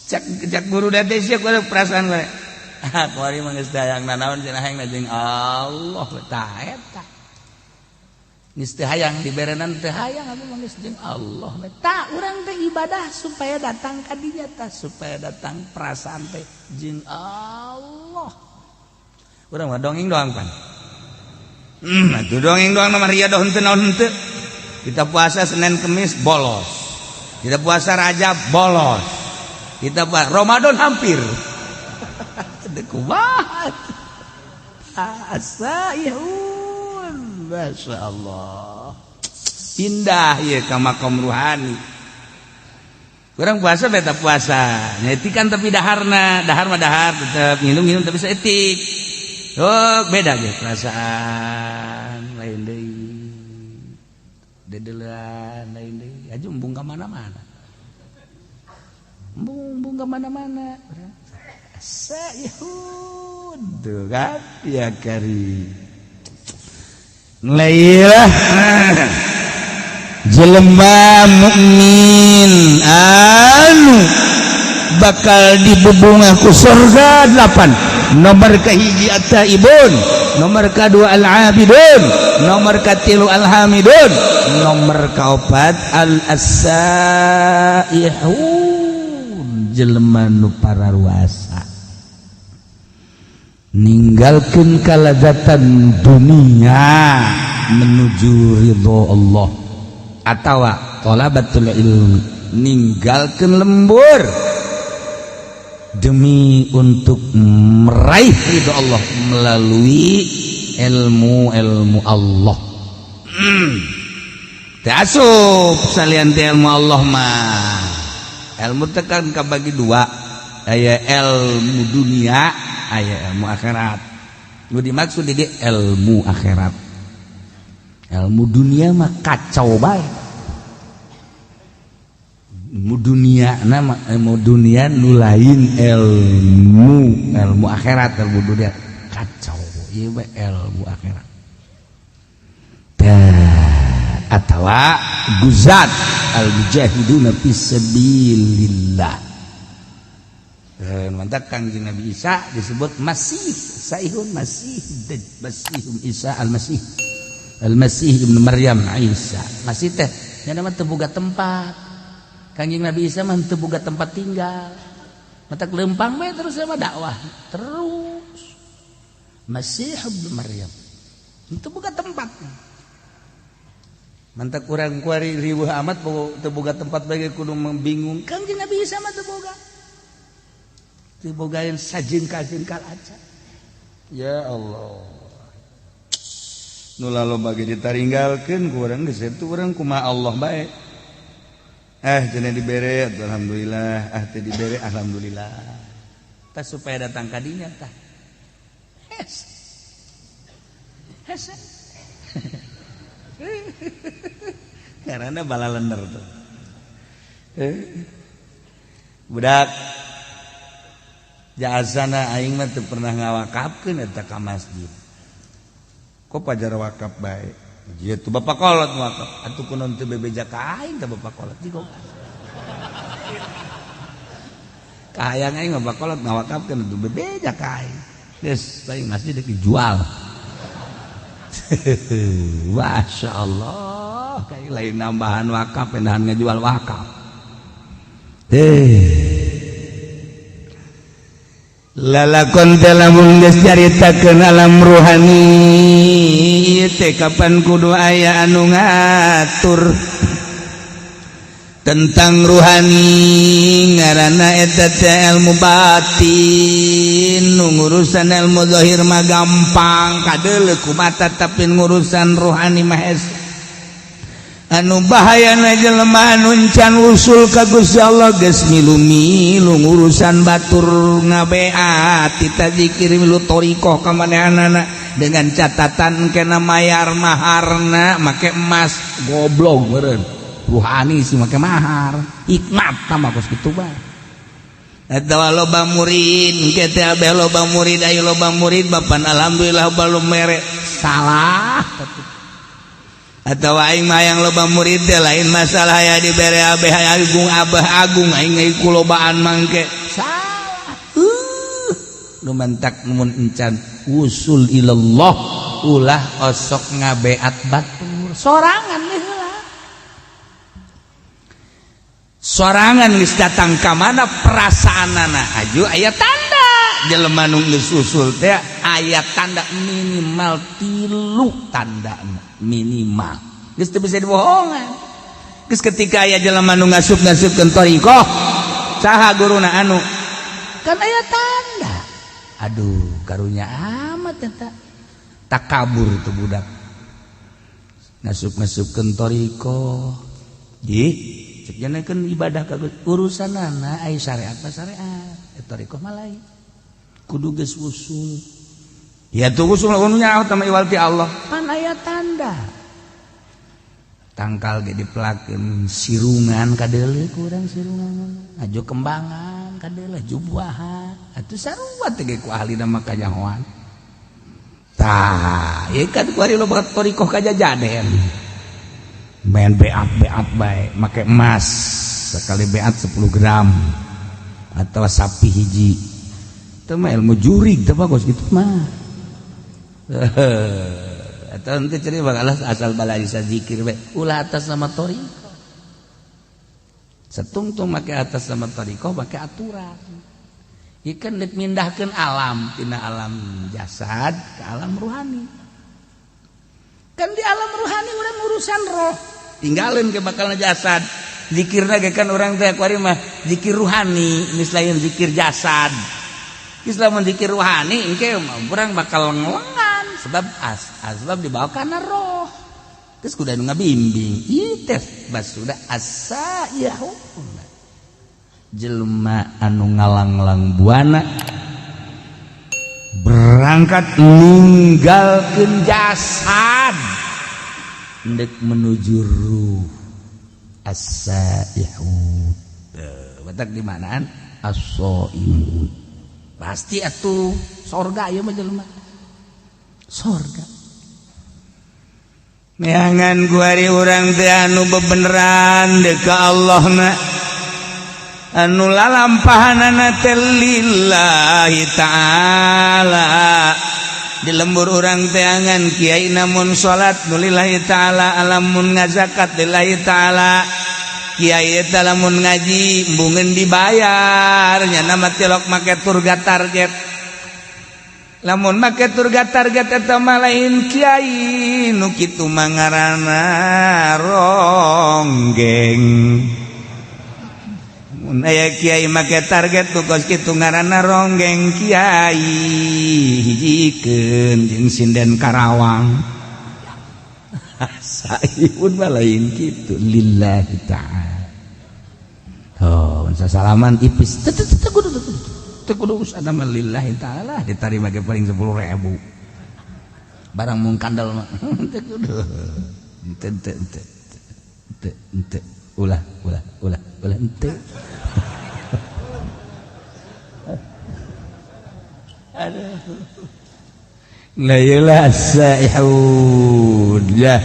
cek cek guru date sia kudu perasaan gue ah kuari mah geus dayang nanaon cenah hayang jeung Allah tah eta geus teu hayang diberenan teu hayang abdi mah geus jeung Allah tah urang teh ibadah supaya datang ka dinya tah supaya datang perasaan teh jeung Allah. Urang mah dongeng doang pan. Atuh dongeng doang mah riadoh henteu naon henteu. Kita puasa Senin Kemis bolos. Kita puasa Rajab bolos. Kita puasa Ramadan hampir. Deuk kumaha? Asa ihun. Masya Allah. Indah ya ka makom ruhani. Kurang puasa beta puasa. Nyetikan tapi daharna, dahar mah dahar tetep minum-minum tapi seetik. Oh, beda ge perasaan lain deui. Dedelan lain deui. Aju embung ka mana-mana. Embung ka mana-mana. Saihun tuh kan ya kari. Lailah jelema mukmin anu bakal dibubungah ku surga 8. Nomor kahiji at-taibun, nomor kadua al-abidun, nomor katilu al-hamidun, nomor kaopat al-asaihun, jelema nu pararuasa ninggalkeun kalazatan dunia menuju ridho Allah atawa thalabatul ilmi, ninggalkeun lembur Demi untuk meraih ridho Allah melalui ilmu-ilmu Allah. Teu asup salian ti ilmu Allah mah. Ilmu teh kan kabagi dua, aya ilmu dunia, aya ilmu akhirat. Nu dimaksud di dieu ilmu akhirat. Ilmu dunia mah kacau bae. Ilmu dunia nama ilmu dunia nu lain ilmu ilmu akhirat, ilmu dunia kacau ieu mah ilmu akhirat. Tah atawa guzat al mujahiduna fisabilillah. Mantap Kangjeng Nabi Isa disebut Masih, Saihun Masih, Masih Isa Al-Masih. Al-Masih Ibnu Maryam Isa. Masih teh nya mah teu boga tempat. Kangjeng Nabi Isa mah teu boga tempat tinggal. Matak lempang bae terus sama dakwah terus. Masih Ibnu Maryam. Teu boga tempat. Mantak kurang kuari riweuh amat teu boga tempat bae kudu bingung. Kangjeng Nabi Isa mah teu boga. Teu bogaeun sajengkal-jengkal aja. Ya Allah. Nu laloba ge ditaringgalkeun ku urang geus eta urang kumaha Allah bae. Cenah dibere alhamdulillah, teu dibere alhamdulillah. Tah supaya datang ka dinya tah. Hes. Hes. Karena balalender tuh. Budak jasana aing mah teu pernah ngawakafkeun eta ka masjid. Kok pajar wakaf bae? Ieu tuh bapak kolot wakaf. Atuh kunaon teu bebeja ka aing teh bapak kolot jigong. Kahayang aing mah bapak kolot ngawakafkeun atuh bebeja ka aing. Geus aing masjid dijual. Masya Allah, kayak lain nambahan wakaf, pindahan ngejual wakaf. Lalakon teh lamun geus caritakeun alam ruhani ieu teh kapan kudu aya anu ngatur tentang ruhani ngaranna eta teh ilmu batin. Nu ngurusan ilmu zahir mah gampang kadeuleu ku mata, tapi ngurusan ruhani mah hese. Anu bahayana jelema anu can usul ka Gusti Allah geus milu-milu ngurusan batur ngabeat tita zikir milu thariqah ka manehanana dengan catatan kena mayar maharna make emas. Goblok meureun ruhani sih make mahar hikmat mah kos kitu bae. Eta loba murid ke teh abeh loba murid ayo loba murid bapan alhamdulillah balum mere salah. Atau aing mah yang loba murid teh lain masalah ya dibere abeh agung abah agung aing ku lobaan mangke salah. Nu mantak mun encan usul ilallah ulah osok ngabeat batur sorangan heula. Sorangan geus datang ka mana perasaanana aju aya tanda jelema nu geus usul teh aya tanda minimal 3 tanda minimal geus teu bisa dibohongan. Geus ketika aya jelema nu ngasup-ngasupkeun thariqah saha guruna anu kan aya tanda. Aduh karunya amat eta takabur tuh budak ngasup-ngasupkeun thariqah. Jih cek janakeun ibadah ka urusanana ai syariat mah syariat thariqah mah lain kudu geus usul. Ya tuh usul nya sama iwal ti Allah pan aya tanda tangkal ge dipelakeun sirungan kadeuleu kurang sirungan aju kembangan kadeuleu jubuahan atuh sarua teh ge ku ahlina mah kanyahoan. Tah ieu kan ku ari loba thariqah kajajaden main beat-beat bae make emas sekali beat 10 gram atau sapi hiji teu mah ilmu jurig teh bagus gitu mah. Atau nanti cari bakal asal balai zikir bae ulah atas nama thariqah. Setungtung make atas nama thariqah make aturan. Ieu kan deuk mindahkeun alam tina alam jasad ke alam ruhani. Kan di alam ruhani urang urusan roh, tinggalin ke bakalna jasad. Zikirna ge kan urang teh kuari mah zikir ruhani, geus lain zikir jasad. Geus lamun zikir ruhani engke urang bakal ngelengan sebab asbab dibawa kana roh. Terus kudu anu ngabimbing. Ieu teh basuda as-saihun. Jelema anu ngalanglang buana berangkat ninggalkeun jasad ndek menuju ruh as-saihun. Batak di manaan as-saimun. Pasti atuh sorga ieu mah jelema. Sorga. Neangan kuari urang teh anu bebeneran deuk ka Allah na. Anu lalampahanana teh lillahi ta'ala. Di lembur urang teangan kiai namun salat nu lillahi ta'ala, alamun ngazakat lillahi ta'ala. Kiai eta lamun ngaji embungeun dibayar nya mah tilok make turga target. Lamun make turga target eta mah lain kiai nu kitu mah ngaranna ronggeng. Mun aya kiai make target nu kos kitu ngaranna ronggeng kiai hijikeun jeung sinden Karawang. Saihun mah lain kitu lillahi ta'ala. Oh, salaman ipis. Teu teu kudu teu kudu usahana mah lillahi ta'ala ditarima ge paling 10.000. Barang mung kandel mah teu kudu. Teu teu teu teu teu ulah ulah ulah ulah henteu. Aduh. La ilaha saihun. Ya.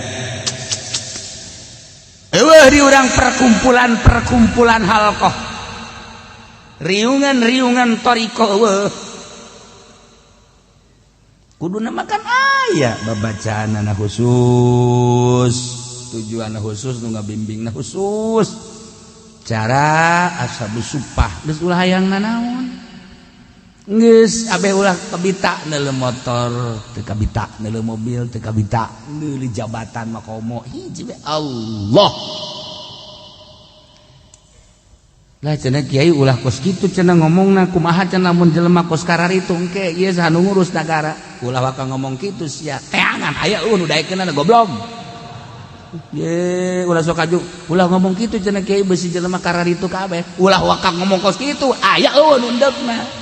Eueuh di urang perkumpulan-perkumpulan halqah. Riungan-riungan thariqah eueuh. Kuduna makan aya babacaanana khusus, tujuanna khusus, nu ngabimbingna khusus. Cara ashabus supah geus ulah hayang nanaon. Geus abeh ulah kabita neuleuh motor, teu kabita neuleuh mobil, teu kabita neuleuh jabatan makomo hiji we Allah. Lah cenah kiai ulah kos kitu cenah ngomongna kumaha cenah mun jelema kos kararitu engke ieu saha nu ngurus nagara. Ulah waka ngomong kitu sia teangan aya eueuh nu daekeunana goblok. Ye ulah sok aju ulah ngomong kitu cenah kiai beusi jelema kararitu kabeh. Ulah waka ngomong kos kitu aya eueuh nu endekna.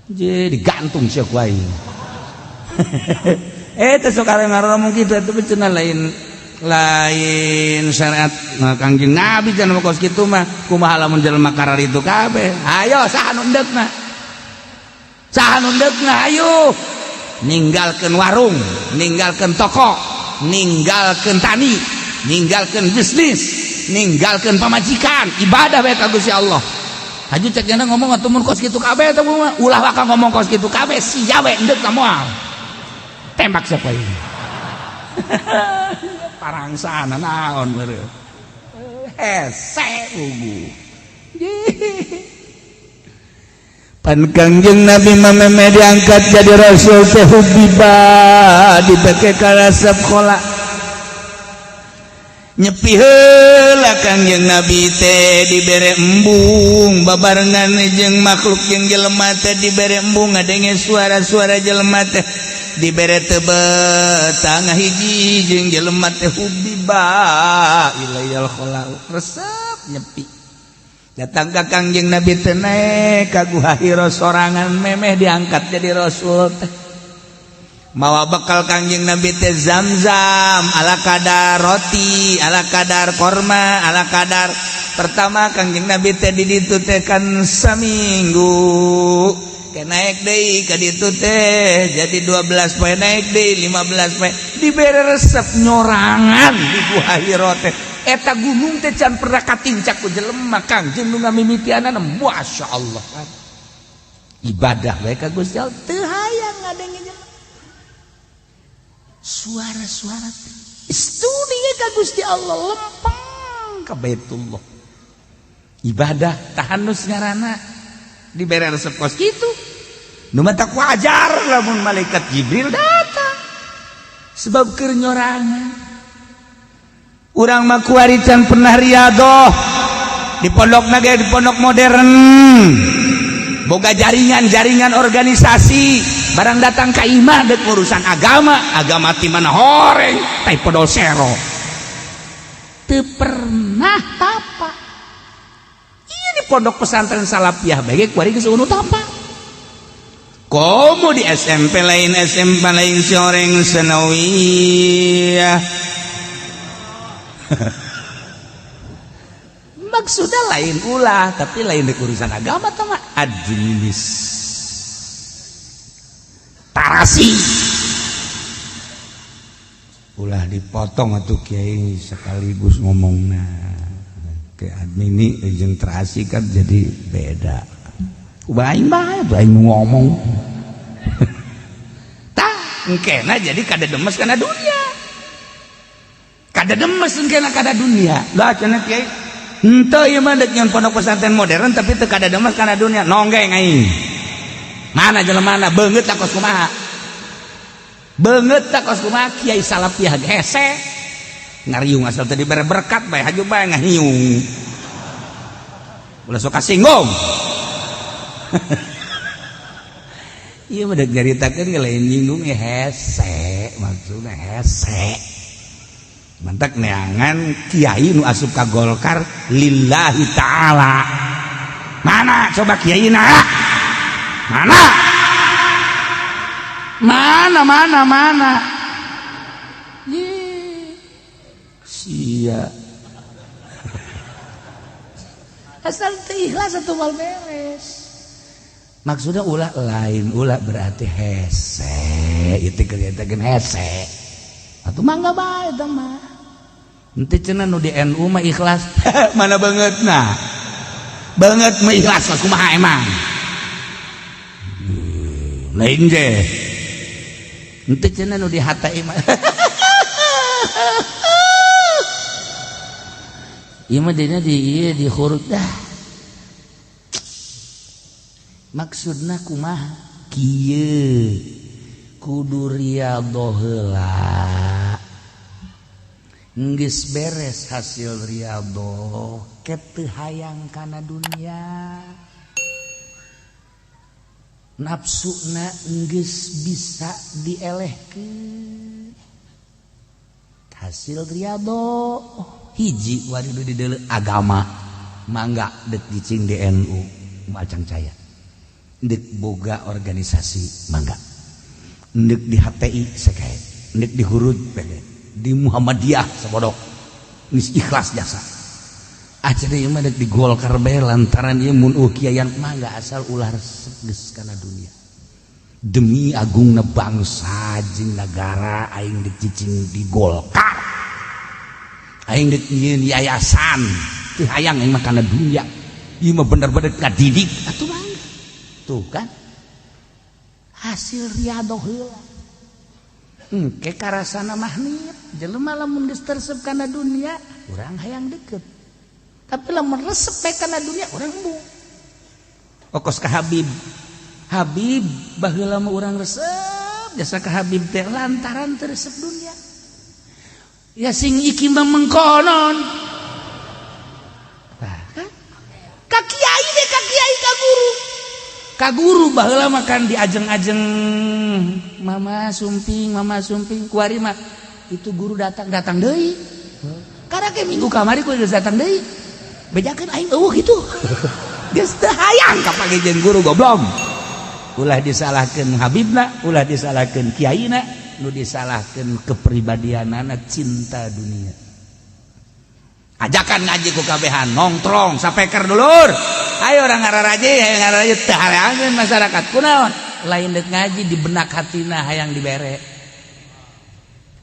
Je digantung sia ku aing. Teh sok ngomong kitu atuh cenah lain lain syariat Kangjeng Nabi cenah kos kitu mah kumaha lamun jelema kararitu kabeh. Ayo saha nu endekna? Saha nu endekna ayo. Ninggalkeun warung, ninggalkeun toko, ninggalkeun tani, ninggalkeun bisnis, ninggalkeun pamajikan, ibadah bae ka Gusti Allah. Haju cek jana ngomong atuh mun kos kitu kabeh teh ulah waka ngomong kos kitu kabeh sia we endek moal. Tembak siapa ini? Parangsana naon beureum. Hese ugu. Pan Kangjeng Nabi mah diangkat jadi rasul teh hubiba dibeke karasep khola. Nyepi heula Kangjeng Nabi teh dibere embung babarengan jeung makhluk jeung jelema teh dibere embung ngadenge suara-suara jelema teh dibere tebet tangah hiji jeung jelema teh hubiba ilayal khala resep nyepi datang ka Kangjeng Nabi teh naek ka Guha Hira sorangan memeh diangkat jadi rasul teh mawa bekal Kangjeng Nabi teh zam-zam ala kadar roti ala kadar korma ala kadar pertama Kangjeng Nabi teh di ditu teh kan saminggu ke naik deui ka ditu teh jadi 12 poe naik deui 15 poe dibere resep nyorangan di Gua Hira teh eta gunung teh can pernah katincak ku jelema Kangjeng nu ngamimitianana masyaallah kan ibadah bae ka Gusti Allah teu hayang ngadenge jelema suara-suara studi ka Gusti Allah lempeng ka Baitullah ibadah tahanus ngaranna dibere resep kos kitu nu matak wajar lamun malaikat Jibril datang sebab keur nyorangan. Urang mah kuari can pernah riadoh di pondok naga, di pondok modern boga jaringan-jaringan organisasi, barang datang ka imah dek urusan agama, agama ti mana horeng tai podol sero teu pernah tapa. Iya, di pondok pesantren salafiyah bae kuari geus eueuh tapa. Komo di SMP lain, SMP lain si orang sanawiyah. Maksudnya lain ulah, tapi lain di urusan agama tama administrasi. Ulah dipotong atuh kiai, sekaligus ngomongna ke admini jeung terasi kan jadi beda. Aing bae aing ngomong tah engkena jadi kada demes kana dunia, kada demes engkena kada dunia. Lah cenah kiai henteu, ieu mah dek nyeun pondok pesantren modern tapi teu kada demes kana dunia. Nonggeng aing, mana jelema beungeut tak kos kumaha, beungeut tak kos kumaha. Kiai salafiyah hese ngariung, asal teu dibere berkat bae haju bae ngahiung, ulah sok kasinggung. Ieu mah dek nyaritakeun ge lain nyinggung ya, hese maksudna hese. Mantak neangan kiai nu asup ka Golkar lillahi ta'ala. Mana coba kiai na? Mana? Mana mana mana? Ye. Sia. Asal teu ikhlas atuh mal beres. Maksudnya ulah lain ulah berarti hese, itu kelihatan hese. Atuh mangga bae eta mah. Henteu cenah nu di NU mah ikhlas. Mana banget nah. Banget mah ikhlas mah kumaha emang. Lain je. Henteu cenah nu di HTI mah. Ieu mah dina di ieu di huruf dah. Maksudna kumaha? Kieu kudu riadhoh heula. Geus beres hasil riadhoh ke teu hayang kana dunia. Nafsuna geus bisa dielehkeun. Hasil riadhoh hiji wari nu dideuleu agama mangga dek cicing di NU macang caya. Ndek boga organisasi mangga, ndek di HTI sekae, ndek di Hurud pege, di Muhammadiyah sabodok geus ikhlas jasa. Acan ieu mah dek di Golkar bae lantaran ieu mun kiaian mangga asal ulah resep geus kana dunia. Demi agungna bangsa jeung nagara aing dek cicing di Golkar. Aing dek nyieun yayasan teu hayang aing mah kana dunia. Ieu mah bener-bener ngadidik atuh mangga. Tuh kan hasil riadoh heula engke karasana mahnit jelema lamun geus teresep kana dunia urang hayang deket, tapi lamun resep bae kana dunia urang embung. Okos ka Habib, Habib baheula mah urang resep jasa ka Habib teh lantaran teresep dunia ya sing iki mah mengkonon. Tah kan ka kiai deh, ka kiai ka guru. Ka guru baheula mah kan diajeng-ajeng mama sumping kuari mah itu guru datang-datang deui. Karena ke minggu kamari ku geus datang deui. Bejakeun aing eueuh kitu. Geus teu hayang ka pake jeung guru goblok. Ulah disalahkeun habibna, ulah disalahkeun kiaina, nu disalahkeun kepribadianana cinta dunia. Ajakan ngaji ku kabehan nongtrong sapeker dulur. Ayo orang ngararaji, ayo ngararaji teu hareangeun masyarakat. Kunaon? Lain deuk ngaji di benak hatina hayang dibere.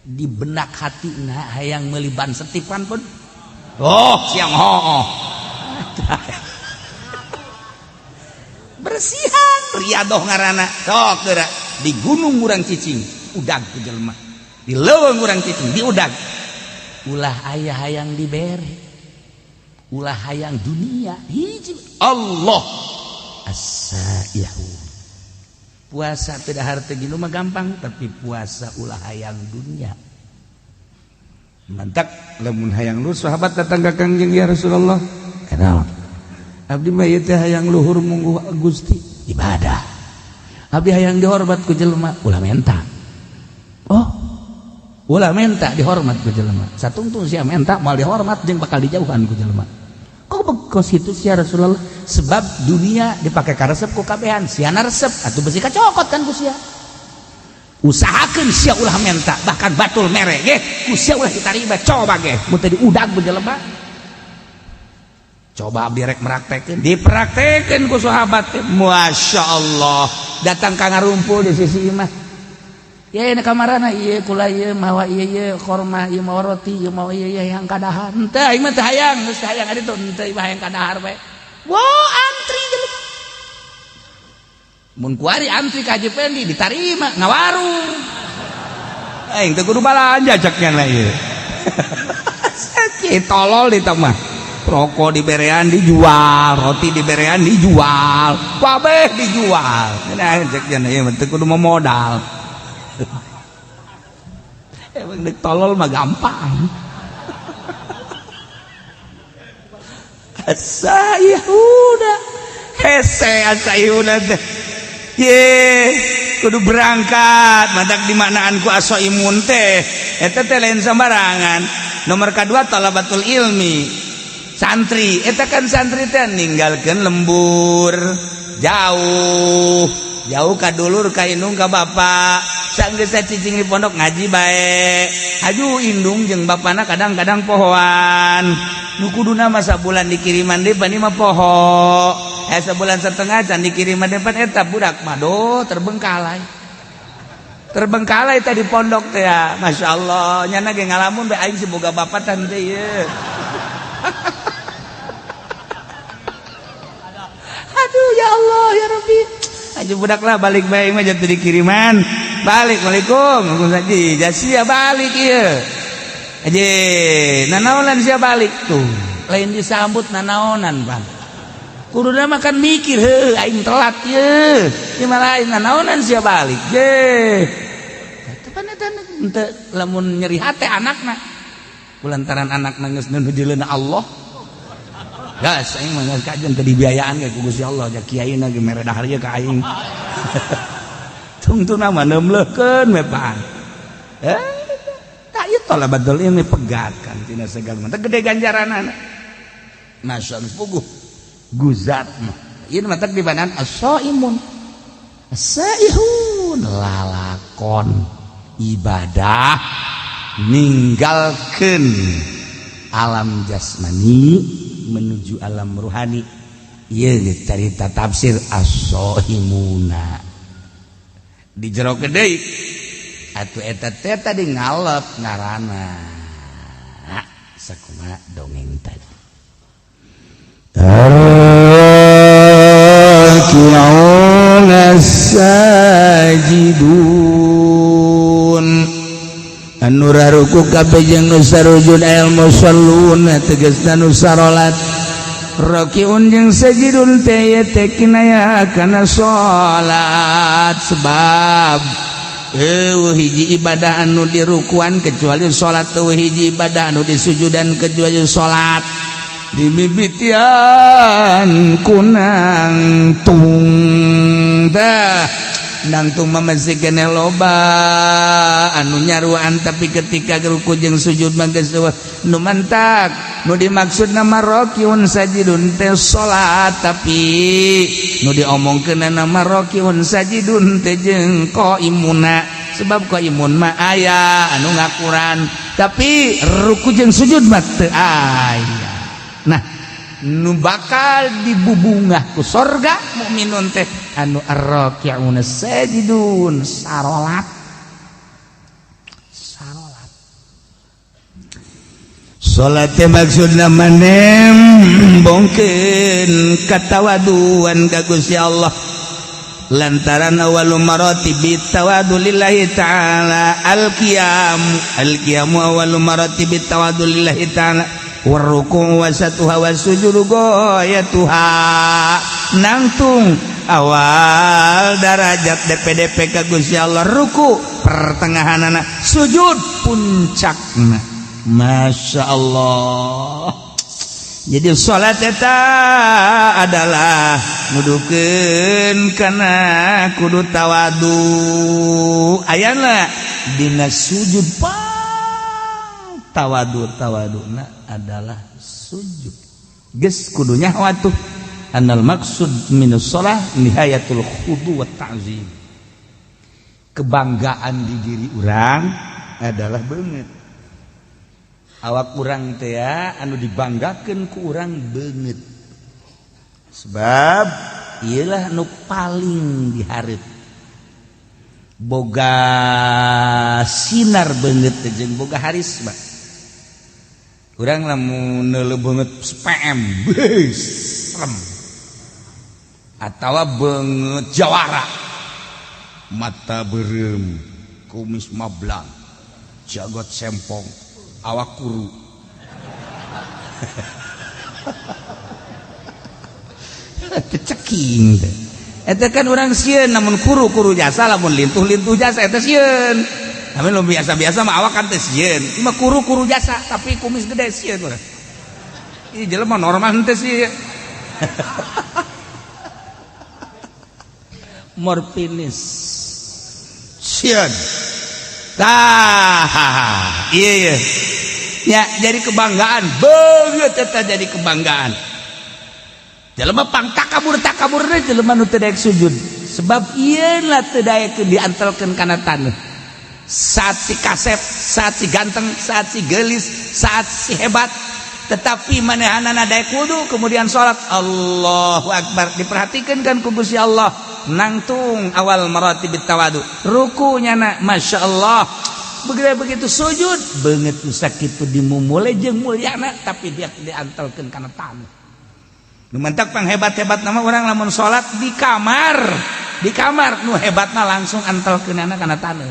Di benak hatina hayang meuli ban setipan pun. Oh, siang hooh. Bersihan riadoh ngaranna. Sok geura di gunung urang cicing, udag ku jelema. Di leuweung urang cicing, di udag. Ulah aya hayang dibere, ulah hayang dunia hiji Allah as-saihu. Puasa tidak harta gini mah gampang, tapi puasa ulah hayang dunia. Mantak lamun hayang luhur sahabat datang ka Kangjeng, ya Rasulullah, naon abdi mah ieu teh hayang luhur mungguh Gusti, ibadah. Abdi hayang dihormat ku jelema, ulah menta. Oh, ulah menta dihormat ku jelema. Satungtung sia menta moal dihormat jeung bakal dijauhan ku jelema. Kok bekos itu sia Rasulullah? Sebab dunia dipakai karesep ku kabehan, sia resep atuh besi kacokot kan ku sia. Usahakeun sia ulah menta, bahkan batul mere ge ku sia ulah ditarima. Coba ge mun teu diudag ku jelema. Coba abdi rek meraktekeun, dipraktekeun ku sahabat teh, Masya Allah, datang ka ngarumpul di sisi imah ya, ini kamarana ieu kula ieu mawa ieu, ieu korma ieu, mawa roti ieu, mawa ieu, ieu yang kadahar. Henteu, aing mah teu hayang, geus teu hayang adi tuh, henteu, ieu hayang kadahar bae. Wah, antri jelema. Mun kuari antri ka Haji Pendi ditarima ngawarung, aing teu kudu balanja cek nya ieu. Sakit tolol di mah. Rokok diberean dijual, roti diberean dijual, kabeh dijual. Nah, cek nya ieu mah teu kudu modal. Emang dek tolol mah gampang. Asa Yahuda hese, asa Yahuda teh ye kudu berangkat. Matak dimaknaan ku aso imun teh eta teh lain sembarangan. Nomor kedua talabatul ilmi, santri eta kan, santri teh ninggalkeun lembur jauh jauh ka dulur, ka indung, ka bapak. Sanggeus cicing di pondok ngaji bae, aju indung jeung bapana kadang-kadang pohoan. Nu kuduna mah sabulan dikiriman deui, pan mah poho, eh sebulan setengah can dikiriman depan. Eta budak mah do terbengkalai, terbengkalai tadi pondok teh ya. Masya Allah, nyana ge ngalamun bae, aing sih boga bapak tante ye. Aduh, ya Allah, ya Rabbi. Aja budak lah balik bae mah jatuh dikiriman. Balik, Waalaikum. Waalaikumsalam. Jasia balik ieu. Aje, nanaonan sia balik tuh. Lain disambut nanaonan, Bang. Kuduna mah kan mikir, heuh aing telat ye. Ieu mah lain, nanaonan sia balik. Je. Teu eta henteu lamun nyeri hate anakna. Kulantaran anakna geus nuju Allah. Gas aing mah geus kajen teu dibiayaan ge ku Gusti Allah, ja kiaina ge mere dahar ieu ka aing. Tungtuna mah neumleukeun we pan. Eh, tak ieu talabatul ilmi pegat kan tina segala mah gede ganjaranana. Masya Allah puguh guzat mah. Ieu mah teh dibanan as-saimun. As-saihun lalakon ibadah ninggalkeun alam jasmani menuju alam ruhani. Ieu carita tafsir as-saimuna di jero deui atuh eta teh tadi ngalep ngaranna sakumaha dongeng tadi. Arraki'una sajidun, anu raruku kabeh jeung nu sarujud, al musalluna tegasna nu sarolat. Rakiun jeung sajidun teh teh kinaya kana salat, sebab eueuh hiji ibadah anu dirukuan kecuali salat, eueuh hiji ibadah anu disujudan kecuali salat. Dimimitian kunang tung dah nangtung mah masih keneh loba anu nyaruan, tapi ketika ruku jeung sujud mah geus eueuh nu mantak. Nu dimaksud nama rakiun sajidun teh salat, tapi nu diomongkeun nama rakiun sajidun teh jeung qaimuna, sebab qaimun mah aya anu ngakuran, tapi ruku jeung sujud mah teu aya. Nah, nu bakal dibubungah ku sorga mukminun teh anu arraki'una sajidun, sarolat sarolat. Salat teh maksudna manem bongkeun katawaduan ka Gusti Allah, lantaran awwalu maratibi tawadu lillahi ta'ala al-qiyam, al-qiyamu awwalu maratibi tawadu lillahi ta'ala, warruku wasatuha wasujudu goyatuha. Nangtung awal darajat DPDP ka Gusti Allah ruku, pertengahanana sujud, puncakna. Masya Allah. Jadi salat eta adalah nudukeun kana kudu tawadu. Ayana dina sujud pang tawadu, tawaduna adalah sujud. Geus kudunya watuh anal maksud minus shalah nihayatul khudu wa ta'zim. Kebanggaan di diri urang adalah beungeut. Awak urang teh anu dibanggakeun ku urang beungeut. Sebab ieulah nu paling dihareup. Boga sinar beungeut teh jeung boga harisma. Urang lamun neuleuh beungeut PM, beuh, serem. Atawa beungeut jawara. Mata beureum, kumis mablang, jagot sempong, awak kuru. Ceking teh. Eta kan urang sieun namun kuru-kuru jasa lamun lintuh-lintuh jasa eta sieun. Tapi lu biasa-biasa mah awak kan teh sieun. Ieu mah kuru-kuru jasa tapi kumis gede sieun urang. Ieu jelema normal henteu sih. Morfinis. Sieun. Tah, iya iya. Ya, jadi kebanggaan, beungeut eta jadi kebanggaan. Jelema pang takabur-takabur teh jelema nu teu daek sujud. Sebab ieu lah teu daek diantelkeun kana taneuh. Saat si kasep, saat si ganteng, saat si geulis, saat si hebat, tetapi manehanana daek wudu kemudian salat Allahu Akbar diperhatikeun kan ku Gusti Allah nangtung awal maratibit tawadu. Rukunya na Masya Allah. Begitu sujud beungeut nu sakitu dimumule jeung mulyana tapi dia diantelkeun kana taneuh. Nu mentak panghebat-hebat nama urang lamun salat di kamar nu hebatna langsung antelkeunana kana taneuh.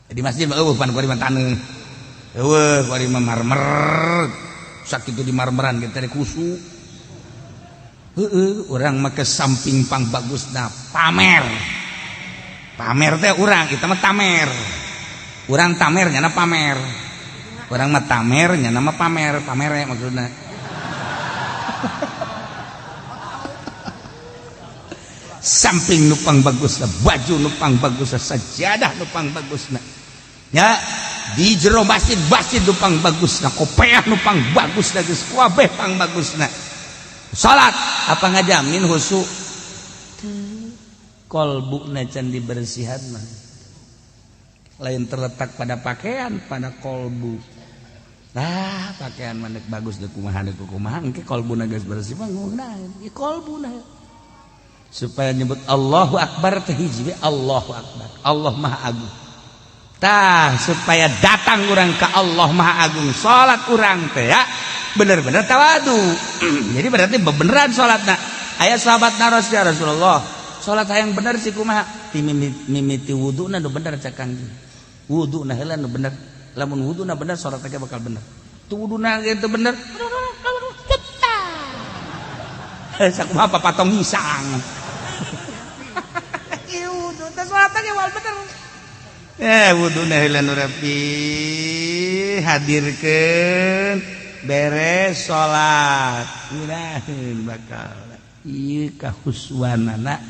Di masjid mah eueuh pan kuari mah taneuh. Eueuh kuari mah marmer. Sakitu di marmeran ge teh kusu. Heueuh urang mah ke samping pang bagusna pamer. Pamer teh urang, eta mah tamer. Urang tamer nyana pamer. Urang mah tamer nyana mah pamer, pamere maksudna. Samping nupang bagusna, baju nupang bagusna, sajadah nupang bagusna. Ya, di jero masjid masjid nupang bagusna, kopeah nupang bagusna, geus kabeh pang bagusna. Salat apa ngajamin khusyuk? Kolbuna can dibersihan mah. Lain terletak pada pakaian, pada kolbu. Nah, pakaian mah bagus deuk kumaha deuk kumaha engke kolbuna geus bersih mah ngeunaheun. Ieu kolbuna. Supaya nyebut Allahu Akbar teh hiji Allahu Akbar. Allah Maha Agung. Tah supaya datang urang ka Allah Maha Agung, salat urang teh ya bener-bener tawadu. Jadi berarti bebeneran salatna. Aya sahabat naros ya Rasulullah, salat hayang bener sih kumaha? Ti mimiti wuduna nu bener cak Kangjeng. Wuduna heula nu bener. Lamun wuduna bener salat teh bakal bener. Tu wuduna ge teu bener. Sakumaha papatong hisang. Ieu wudu teh salat ge wal bener. Wuduna heula nu rapi hadirkeun beres salat. Ngeunaheun bakal ieu kahuswanana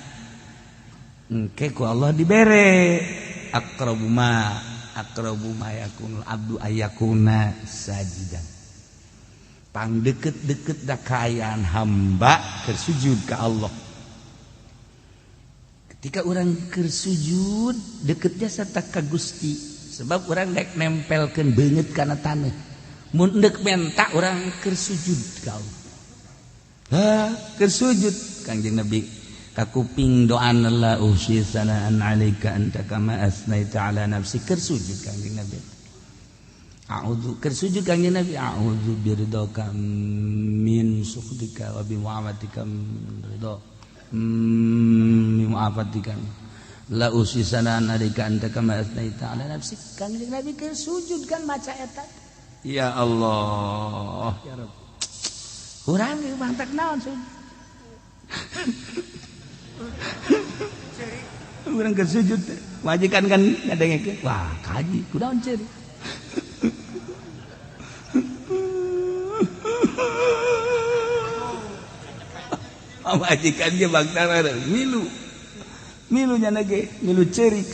engke ku Allah dibere aqrabu ma yakunul abdu ayakuna sajidan. Pang deket-deket da kaayaan hamba keur sujud ka Allah. Ketika urang keur sujud deket jasa tak ka Gusti, sebab urang daek nempelkeun beungeut kana taneuh. Mun deuk menta urang keur sujud ka Allah. Ha, keur sujud Kangjeng Nabi kakuping doana la usi sanaan alaika anta kama asnaita ala nafsi keur sujud Kangjeng Nabi. A'udzu keur sujud Kangjeng Nabi a'udzu biridhaka min sukhtika wa bi mu'afatika min ridha min mu'afatika la usi sanaan alaika anta kama asnaita ala nafsi. Kangjeng Nabi keur sujud kan maca eta. Ya Allah ya Rabb. Urang ieu mantak naon sujud. Urang keur sujud majikan kan ngadengekeun wah kaji kunaon ceuri. Pamajikan ge bangtana milu. Milu nya ge, milu ceurik.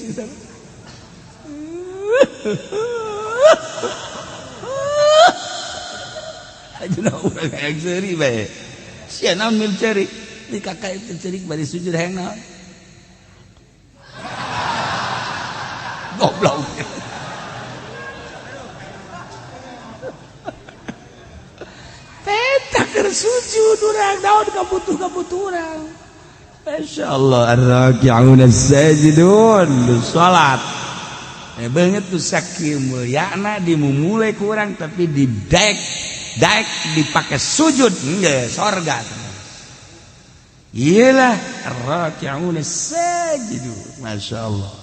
Ajuna urang hayang seuri bae. Sia naon milu ceurik? Di kakak itu ceurik bari sujud hayang naon? Goblok. Eta keur sujud urang naon kabutuh-kabutuh urang. Masyaallah ar-raki'un as-sajidun salat. Banget tuh sakieu mulyana dimumule ku urang tapi didaek daek dipakai sujud enggak sorga. Iyalah ar-raki'un as-sajidun. Masyaallah.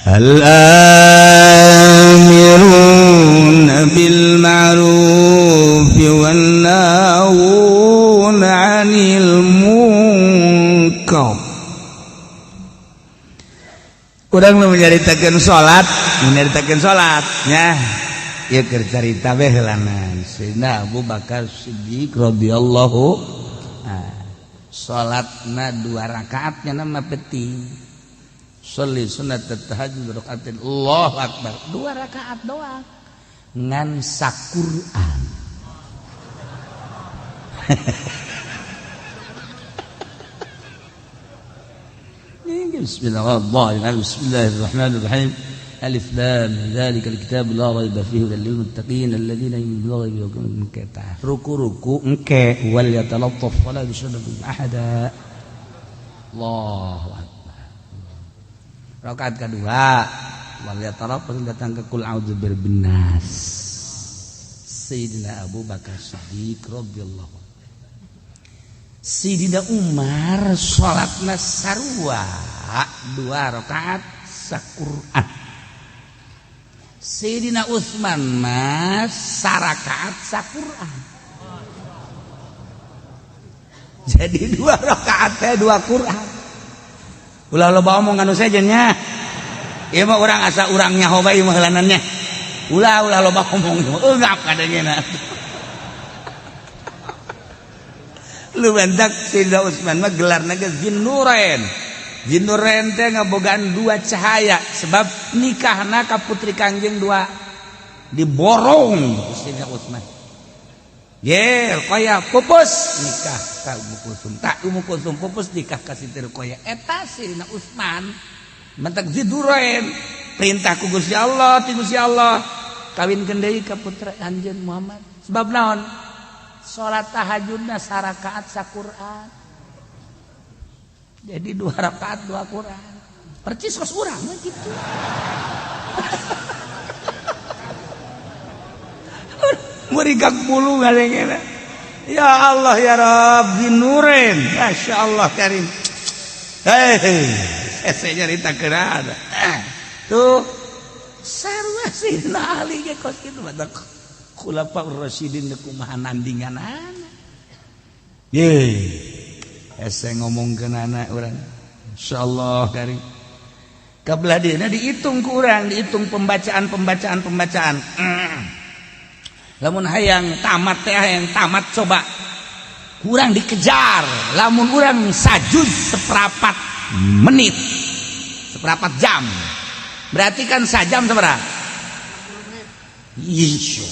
Al-amiruna bil ma'ruf wan nahuna 'anil munkar. Urang nu nyaritakeun salat, nyaritakeun salat nya. Ieu keur carita bae heulanan. Sayyidina Abu Bakar Siddiq radhiyallahu salatna 2 rakaat nya mah penting. Sholli sunat tahajud rakaatin Allahu akbar. 2 rakaat doang. Ngan saquran. Bismillahirrahmanirrahim. Bismillahirrahmanirrahim. Alif lam dzalikal kitab la raiba fihi hudal lil muttaqin alladzina yu'minuna bil ghaibi wa yuqimuna ruku-ruku engke wal yatalattaf wala yushriku ahada. Allahu akbar. Rakaat kedua wal yatalattaf datang ke kul a'udzu birabbin nas. Sayyidina Abu Bakar Siddiq radhiyallahu anhu. Sayyidina Umar salatna sarua 2 rakaat saquran. Sayyidina Utsman mah sarakaat saquran. Jadi 2 rakaat teh 2 Quran. Ulah loba omong anu sejen nya. Ieu mah urang asa urang nyaho bae mah heulanannya. Ulah ulah loba omong eungap kadangena. Lu bentak Sayyidina Utsman mah gelarna ge Zinnurain. Zinnurain teh ngabogaan 2 cahaya sebab nikahna ka putri Kangjeng 2 diborong Sayyidina Utsman. Ye, Ruqayyah pupus nikah ka Ummu Kulsum. Tak Ummu Kulsum pupus nikah ka Siti Ruqayyah. Eta Sayyidina Utsman mentak Zinnurain perintah ku Gusti Allah, ti Gusti Allah kawinkeun deui ka putra anjeun Muhammad. Sebab naon? Salat tahajudna sarakaat saquran. Jadi 2 rakaat 2 Quran. Percis kos urang mah kitu. Merigak bulu ngalengena. Ya Allah ya Rabbi nurin. Masyaallah karim. Hei, saya nyarita keun. Tuh sarua Sayyidina Ali ge kos kitu batak. Khulafaur Rasyidin kumaha nandinganana. Ye, hese ngomongkeun anak urang. Insyaallah karim. Kabelah dieuna dihitung ku urang, dihitung pembacaan-pembacaan pembacaan. Lamun hayang tamat teh hayang tamat coba. Kurang dikejar. Lamun urang sajuz seperempat menit. Seperempat jam. Berarti kan sajam sabaraha? Ih.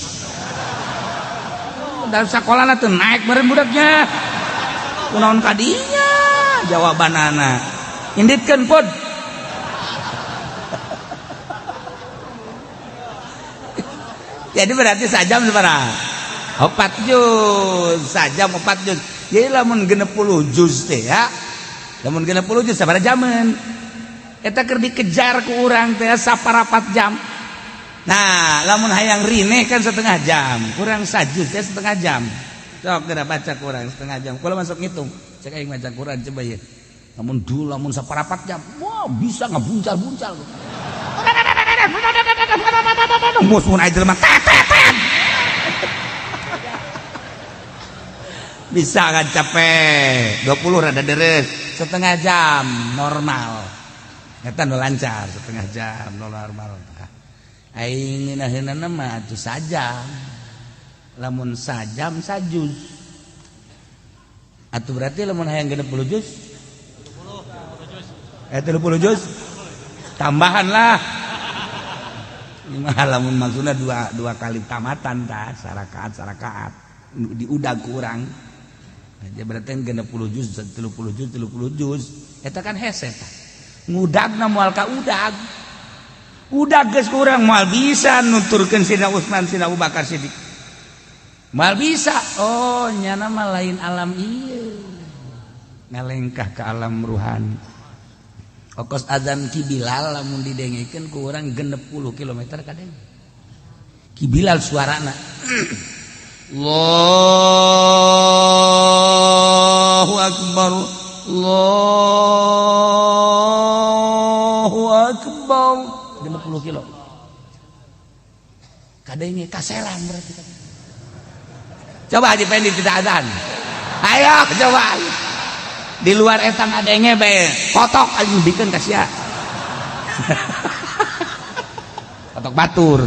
Dalam sekolah tuh naik meureun budaknya. Kunaon kadinya jawabanana. Inditkeun pod. Jadi berarti sajam sabaraha? 4 juz, sajam 4 juz. Jadi lamun 60 juz teh ya. Lamun 60 juz sabaraha jaman? Eta keur dikejar ku urang teh saparapat jam. Nah, lamun hayang rineh kan setengah jam, kurang sajuz teh setengah jam. Sok geura baca kurang setengah jam. Kalau masuk ngitung, cek aing maca Quran coba ya. Lamun dulu lamun saparapat jam, wah bisa ngebuncal-buncal. Mus mun aya jelema tet tet tet. Bisa kan capek. 20 rada deres, setengah jam normal. Eta nu lancar setengah jam normal. Aing ngeunaheunana mah atuh sajam. Lamun sajam sajuz. Atuh berarti lamun hayang 60 juz 30 juz tambahan lah. Mah lamun maksudna dua kali tamatan tah sarakaat diudag ku urang. Nah, berarti 60 juz 30 juz 30 juz eta kan hese tah. Ngudagna moal ka udag. Udag geus kurang moal bisa nuturkeun Sidina Utsman, Sidina Abu Bakar Siddiq. Moal bisa. Oh, nyana mah lain alam ieu. Ngalengkah ke alam ruhani. Okos azan Ki Bilal lamun didengekeun ku urang 60 km kadeng. Ki Bilal suarana. Allahu akbar. Allahu akbar. 60 kilo. Kadenge kaselang berarti. Coba Haji Pendi tidak azan. Ayo coba. Di luar eta ngadenge bae kotok aing bikeun ka sia. Kotok batur.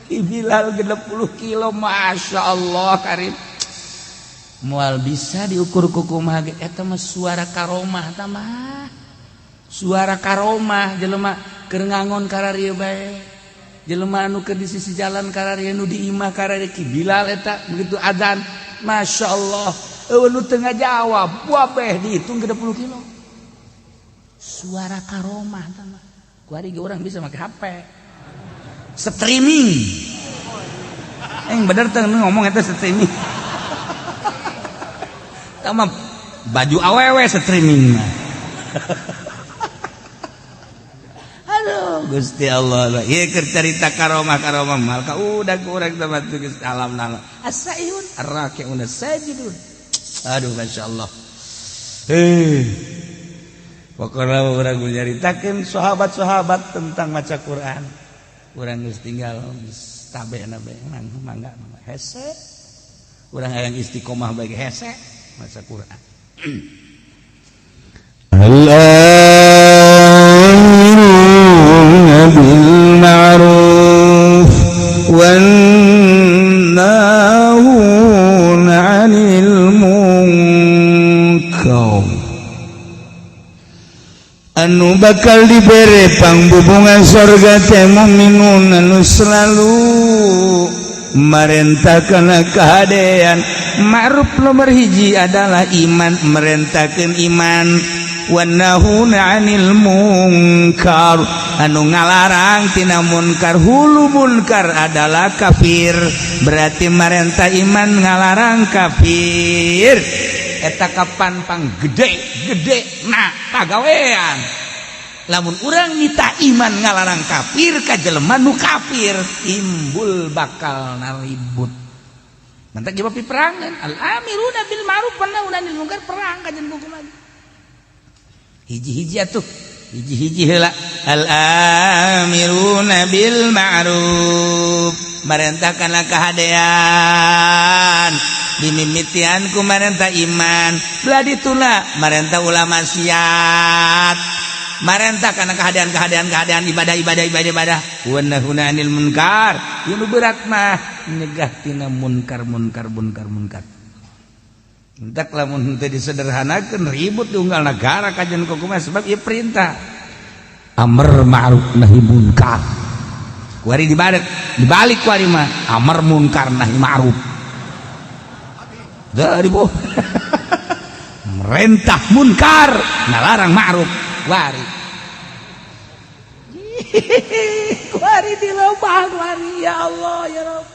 Ki Bilal 60 kilo, Masya Allah karim. Moal bisa diukur ku kumaha ge eta mah suara karomah ta mah. Suara karomah jelema keur ngangon kararieu bae. Jelema anu keur di sisi jalan kararieu, nu di imah kararieu Ki Bilal eta begitu adzan, Masya Allah. Eueuh nu teu ngajawab, wabeh dihitung 60 kilo. Suara karomah ta mah. Kuari ge urang bisa make HP. Streaming. Yang bener teh ngomong eta streaming. Tah mah baju awewe streaming mah. Aduh Gusti Allah. Ieu keur carita karomah-karomah mal ka udah ku urang teh mah geus alam nala. As-saihun ar-raki'un sajidun. Aduh Masya Allah. Pokoknya urang nyaritakeun sahabat-sahabat tentang maca Quran. Urang geus tinggal geus tabena bae mangga hese. Urang hayang istiqomah bae hese maca Quran. Al-amiruna bil ma'ruf wan nahuna 'anil munkar. Anu bakal dibere pangbubungan sorga teh mukminun anu selalu merentahkan kehadean. Ma'ruf nomor hiji adalah iman, merentahkan iman. Wan nahuna 'anil munkar, anu ngalarang tina munkar. Hulu munkar adalah kafir, berarti merentah iman ngalarang kafir. Eta kapan pang gede gede nah pagawean. Lamun urang nita iman ngalarang kafir ka jelema nu kafir, timbul bakal naribut. Mantak jawab peperangan. Al amiruna bil ma'ruf wan nahuna 'anil munkar, perang kajian hukum lagi. Hiji-hiji atuh, hiji-hiji heula. Al amiruna bil ma'ruf, marentahkanlah kehadean. Dimimitian ku marentah iman, belah dituna marentah ulama maksiat, marentah karena kehadean kehadean kehadean ibadah ibadah ibadah ibadah. Wan nahuna 'anil munkar, ieu nu berat mah nyegah tina munkar munkar munkar munkar. Entak lamun henteu disederhanakeun ribut di unggal negara kajian kumaha, sebab ieu perintah amar ma'ruf nahi munkar. Kuari dibalik, dibalik kuari mah amar munkar nahi ma'ruf. Dari boh merentah munkar ngalarang ma'ruf. Wari kuari di lobang kuari, ya Allah ya Rabb.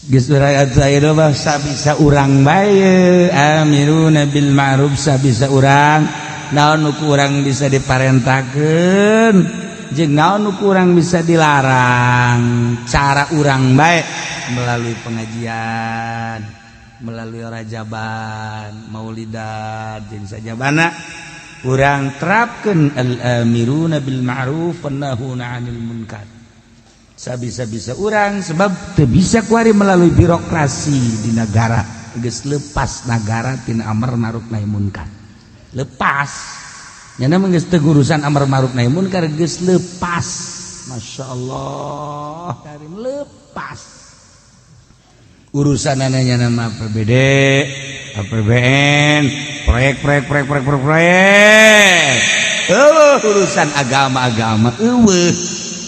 Geus urang aya mah sabisa urang bae amiruna bil ma'ruf, sabisa urang naon nu kurang bisa diparentahkeun jeung naon nu kurang bisa dilarang, cara urang bae melalui pengajian, melalui rajaban, maulidan jeung sajabana urang terapkeun al amiruna bil ma'ruf wan nahuna 'anil munkar. Sabisa-bisa urang, sebab teu bisa kuari melalui birokrasi di negara. Geus lepas negara tina amar ma'ruf nahi munkar, lepas nyana mah geus teu urusan amar ma'ruf nahi munkar, geus lepas. Masya Allah karim, lepas. Urusan ananya nama APBD, APBN, proyek, proyek, proyek, proyek, proyek, proyek. Oh, urusan agama-agama euweuh.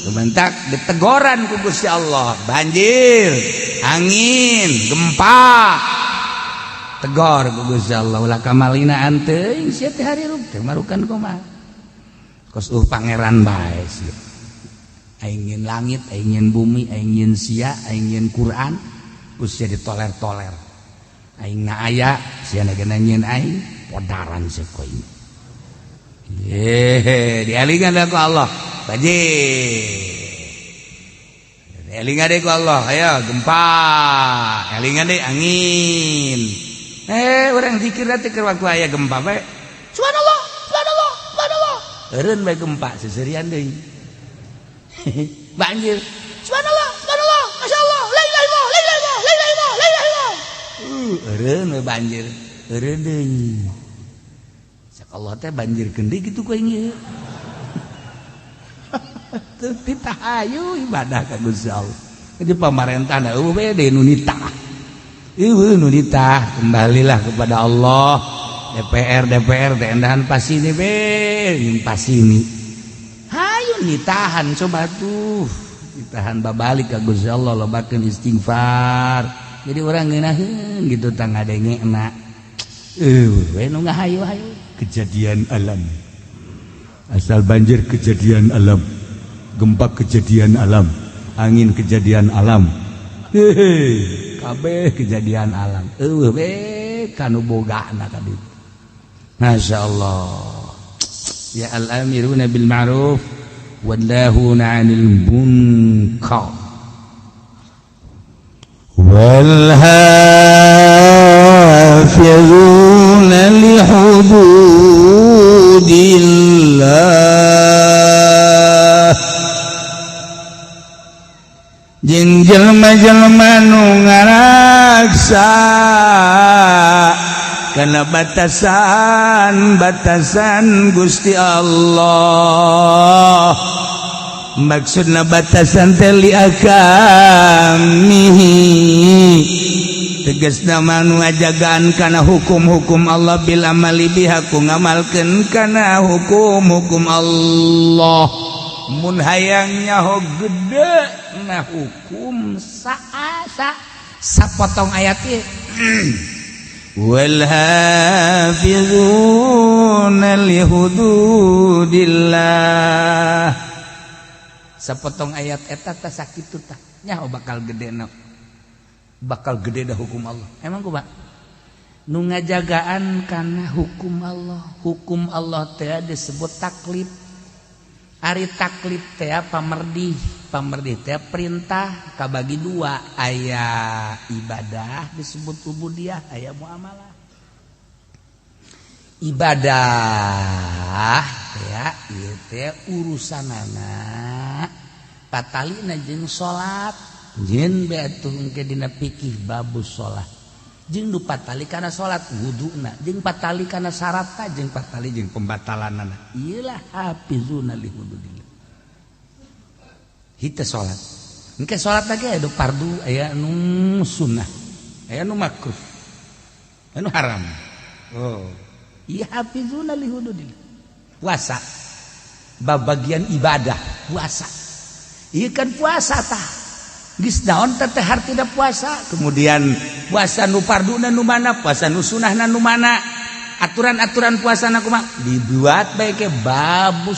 Kebentak ditegoran ku Gusti Allah, banjir, angin, gempa. Tegor ku Gusti Allah, ulah kamalinaan teuing sia teh harirup teh marukan kumaha. Kos pangeran bae sia. Aing nyieun langit, aing nyieun bumi, aing nyieun sia, aing nyieun Quran, ku sia ditoler-toler. Aing na aya, sia na nyieun aing, podaran sia ku aing. Ye, dialingan ku Allah. Banjir. Elingan deh ku Allah, ayo gempa. Elingan deh angin. Orang zikir teh keur waktu aya gempa bae. Subhanallah, subhanallah, subhanallah. Eureun bae gempa seserian deui. Banjir. Subhanallah, subhanallah, masyaallah, la ilaha illallah, la ilaha illallah, la ilaha illallah, la ilaha illallah. Eureun we banjir. Eureun deui. Cak Allah teh banjir deui kitu ku aing ieu. Teu ditahayu ibadah ka Gusti Allah. Jadi pamarentah eueuh we deui nu nitah. Eueuh nu nitah, kembalilah kepada Allah. DPR DPR teh endahan pasini be, jeung pasini. Hayu nitahan coba tuh. Ditahan babalik ka Gusti Allah, lobakeun istighfar. Jadi orang ngeunaheun gitu tah ngadengena. Eueuh we nu ngahayu-hayu Kejadian alam. Asal banjir kejadian alam. Gempa kejadian alam, angin kejadian alam. Hehe, kabeh kejadian alam. Eueuh we kanu bogana ka ditu. Masya Allah. Ya al-amiruna bil ma'ruf wan nahuna 'anil munkar. Wal hafizuna li hududillah, jeung jelema-jelema nu ngaraksa kana batasan-batasan Gusti Allah. Maksudna batasan teh li ahkamihi, tegasna manu ngajagaan kana hukum-hukum Allah, bil amali biha, ku ngamalkeun kana hukum-hukum Allah. Mun hayang nyaho gede na hukum saasa sapotong ayat ieu, wal hafizuna li hududillah, sapotong ayat eta tah sakitu tah nyaho bakal gede na, bakal gede dah hukum Allah. Emang kumaha nu ngajagaan kana hukum Allah? Hukum Allah teh disebut taklif. Ari taklif teh pamerdih, pamerdih teh perintah, kabagi dua, aya ibadah disebut ubudiyah, aya muamalah. Ibadah ya ieu teh urusanana patalina jeung salat, jeung be atuh engke dina fikih babus salat, jeung nu patali kana salat wuduna, jeung patali kana syaratna, jeung patali jeung pembatalanana. Ieulah hafizuna li hududillah. Hita salat engke salat lagi aya nu fardu, aya nu sunnah, aya nu makruh, aya nu haram. Oh iya, hafizuna li hududillah. Puasa bab bagian ibadah puasa. Ieu kan puasa tah geus naon teh teh hartina puasa? Kemudian puasa nu farduna nu mana, puasa nu sunahna nu mana, aturan-aturan puasa na kumaha, dibuat bae ke babus